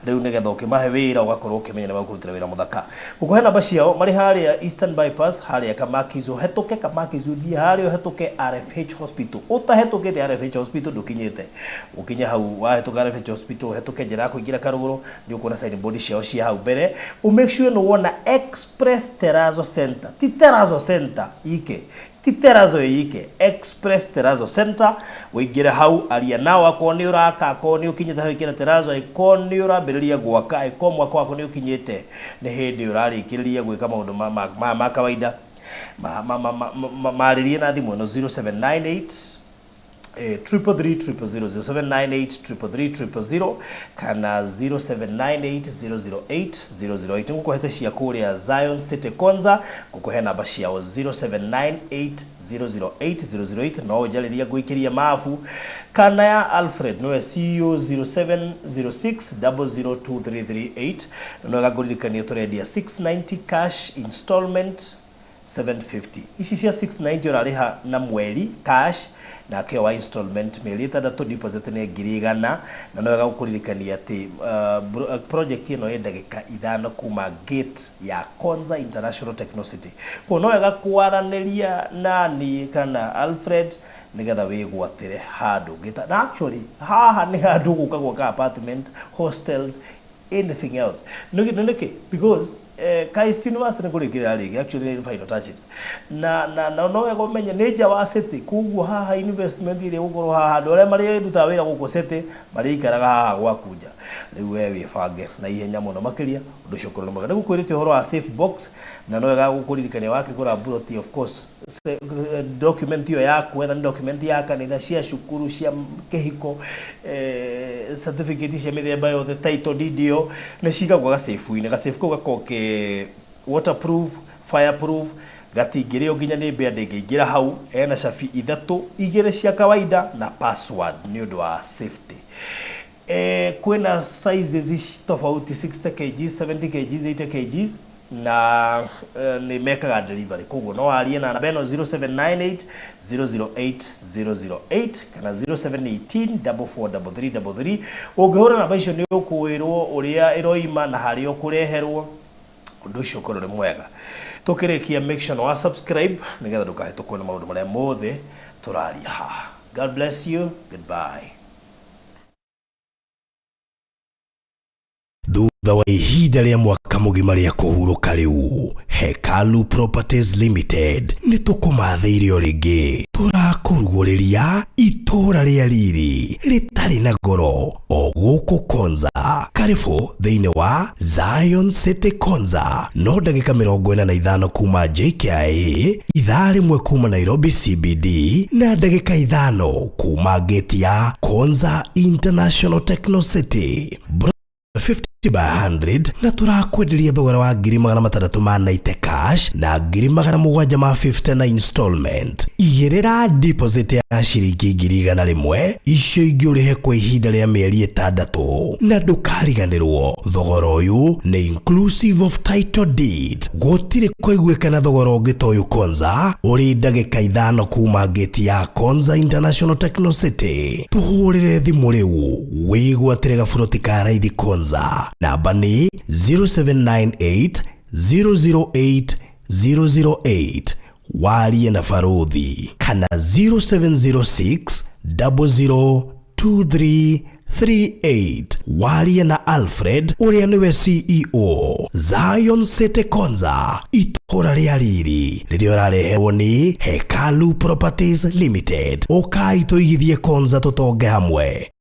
Rĩu nĩgetha ũkĩmahe wĩra ũgakorwo ũkĩmenya nĩ megũkũrutĩra wĩra mũthaka. Ngũkũhe namba ciao, marĩ harĩa Eastern Bypass, harĩa Kamakis, ũhetũke Kamakis ũthiĩ harĩa ũhetũke RFH Hospital. Ũtahetũkĩte RFH Hospital ndũkinyĩte. Ũkinye hau wahĩtũka RFH Hospital ũhetũke njĩra ya kũingĩra Karũgũrũ, nĩ ũkuona sign board ciao ciĩ hau mbere. Ũ make sure nĩ wona Express Terrazzo Center, ti Terrazzo Center ike, Ti Terrazzo ĩ ike, Express Terrazzo Center, ũingĩre hau, aria nao akorwo nĩ ũraka, akorwo nĩ ũkinyĩte hau ĩkĩra Terrazzo, angĩkorwo nĩ ũrambĩrĩria gwaka, angĩkorwo mwako waku nĩ ũkinyĩte, nĩ hĩndĩ ũrarĩkĩrĩria gwĩka maũndũ ma, ma, ma, ma kawaida, ma, ma, ma, ma, ma, marĩrie na thimũ ĩno 0798 333 000, 0798 333 000 kana 0798 008 008. Ngũkũhete cia kũrĩa Zion City Konza, ngũkũhe namba ciao 0798 008 008, no ũnjarĩrie ngũikĩrie mabu, kana ya Alfred nĩwe CEO 0706 002338. Na nĩwega ngũririkanie tũrendia 690 cash installment 750. Ici cia 690 ũrarĩha na mweri cash, nake ũyũ wa installment mĩeri ĩtandatũ deposit nĩ 100,000. Na nĩ wega gũkũririkania atĩ project ĩno ĩ ndagĩka ithano kuma gate ya Konza International Techno City. Koguo no wega kwaranĩria na niĩ kana Alfred nĩgetha wĩgwatĩre handũ ũngĩta. Na actually haha nĩ handũ ũgũka gwaka apartment, hostels, anything else. Nĩ nĩkĩ? Because KAIST University nĩ kũrĩkĩrĩra rĩngĩ, actually nĩ final touches. Na na na no wega ũmenye nĩ nja wa city, koguo haha investment ĩrĩa ĩgũkorwo haha, andũ arĩa marĩrutaga wĩra gũkũ city marĩikaraga haha gwaku nja. Rĩu we wĩbange na ihenya mũno makĩria ũndũ ũcio ũkorwo nĩ mwega. Nĩ ngũkwĩrĩte ũhoro wa safe box, na no wega gũkũririkania wakĩgũra mburoti, of course document ĩyo yaku, whether nĩ document ya kanitha, cia cukuru, cia kĩhiko, certificate cia mĩthemba yothe, title deed ĩyo, nĩ cigagwo gacabu-inĩ. Gacabu kau gakoragwo ke waterproof, fireproof, gatingĩrĩo nginya nĩ mbĩa ndĩngĩingĩra hau. Hena cabi ithatũ, igĩrĩ cia kawaida na password nĩ ũndũ wa safety. Kwĩna sizes ici tofauti, 60 kgs, 70 kgs, 80 kgs, na nĩ mekaga delivery. Koguo no warie na namba ĩno 0798 008 008 kana 0718 443333. Ũngĩhũra namba icio nĩ ũkwĩrwo ũrĩa ĩroima na harĩa ũkũreherwo, ũndũ ũcio ũkorwo ũrĩ mwega. Tũkĩrĩkia, make sure nĩ wa subscribe nĩgetha ndũkahĩtũkwo nĩ maũndũ marĩa mothe tũraria haha. God bless you. Goodbye. Thutha wa ihinda rĩa mwaka mũgima rĩa kũhurũka, rĩu Hekalu Properties Limited nĩ tũkũmathĩire o rĩngĩ. Tũrakũrugũrĩria itũũra rĩa riri rĩtarĩ na goro o gũkũ Konza. Karibu thĩinĩ wa Zion City Konza, no ndagĩka 45 kuma JKIA, ithaa rĩmwe kuma Nairobi CBD, na ndagĩka 5 kuma gate ya Konza International Techno City. 50 by 100, na tũrakwenderia thogora wa 690,000 ma cash na 750,000 na installment. Igĩrĩra deposit ya ciringi 100,000, icio ingĩ ũrĩhe kwa ihinda rĩa mĩeri 6. Na ndũkariganĩrwo, thogora ũyũ nĩ inclusive of title deed. Gũtirĩ kũiguĩkana thogora ũngĩ ta ũyũ Konza, ũrĩ ndagĩka 5 kuma gate ya Konza International Techno City. Tũhũrĩre thimũ rĩu wĩgwatĩre gaburoti ka raithi Konza. Namba nĩ 0798 008 008, warie na Baruthi, kana 0706 002338, warie na Alfred ũrĩa nĩwe CEO. Zion City Konza, itũũra rĩa riri rĩrĩa ũrareherwo nĩ Hekalu Properties Limited. Ũkai tũigithie Konza, tũtonge hamwe.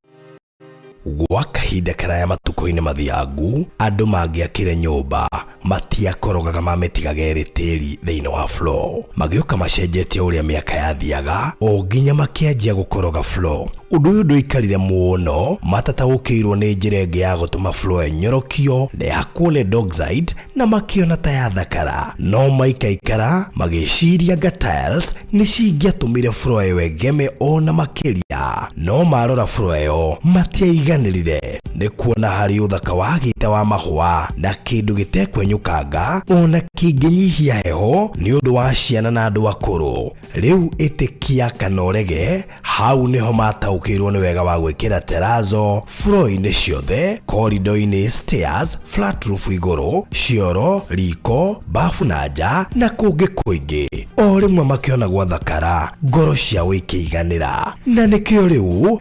Gwa kahinda karaya matukũ-inĩ mathiangu, andũ mangĩakire nyũmba matiakorogaga mamĩtigaga ĩrĩ tĩri thĩinĩ wa floor. Magĩũka macenjetie ũrĩa mĩaka yathiaga, o nginya makĩanjia gũkoroga floor. Ũndũ ũyũ ndũikarire mũno matataũkĩirwo nĩ njĩra ĩngĩ ya gũtũma floor ĩnyorokio na ĩhakwo lead oxide, na makĩona ta yathakara. No maikaikara magĩciria nga tiles nĩ cingĩatũmire floor ĩyo ĩgeme ona makĩria. No marora floor ĩyo matiaiganĩrire nĩ kuona harĩ ũthaka wagĩte wa mahũa na kĩndũ gĩtekwenyũkanga ona kĩngĩnyihia heho nĩ ũndũ wa ciana na andũ akũrũ. Rĩu ĩtĩkia kana ũrege, hau nĩho mataũkĩirwo nĩ wega wa gwĩkĩra terrazzo floor-inĩ ciothe, corridor-inĩ, stairs, flat roof igũrũ, cioro, riko, bafu na nja na kũngĩ kũingĩ. O rĩmwe makĩona gwathakara, ngoro ciao ikĩiganĩra, na nĩkĩo rĩu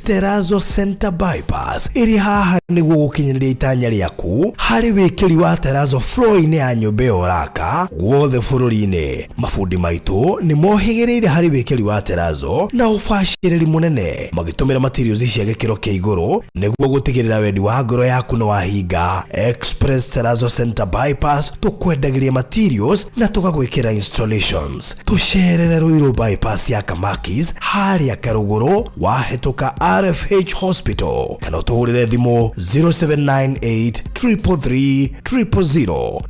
Terrazzo Center Bypass ĩrĩ haha nĩguo gũkinyanĩria itanya rĩaku harĩ wĩkĩri wa terrazzo floor-inĩ ya nyũmba ĩyo ũraka guothe bũrũri-inĩ. Mabundi maitũ nĩ mohĩgĩrĩire harĩ wĩkĩri wa terrazzo na ũbacĩrĩri mũnene, magĩtũmĩra materials cia gĩkĩro kĩa igũrũ nĩguo gũtigĩrĩra wendi wa ngoro yaku nĩ wahinga. Express Terrazzo Center Bypass, tũkwendagĩria materials na tũgagwĩkĩra installations. Tũcerere Ruiru Bypass ya Kamakis, harĩa Karũgũrũ wahĩtũka RFH Hospital, kana ũtũhũrĩre thimũ 0798 333 000.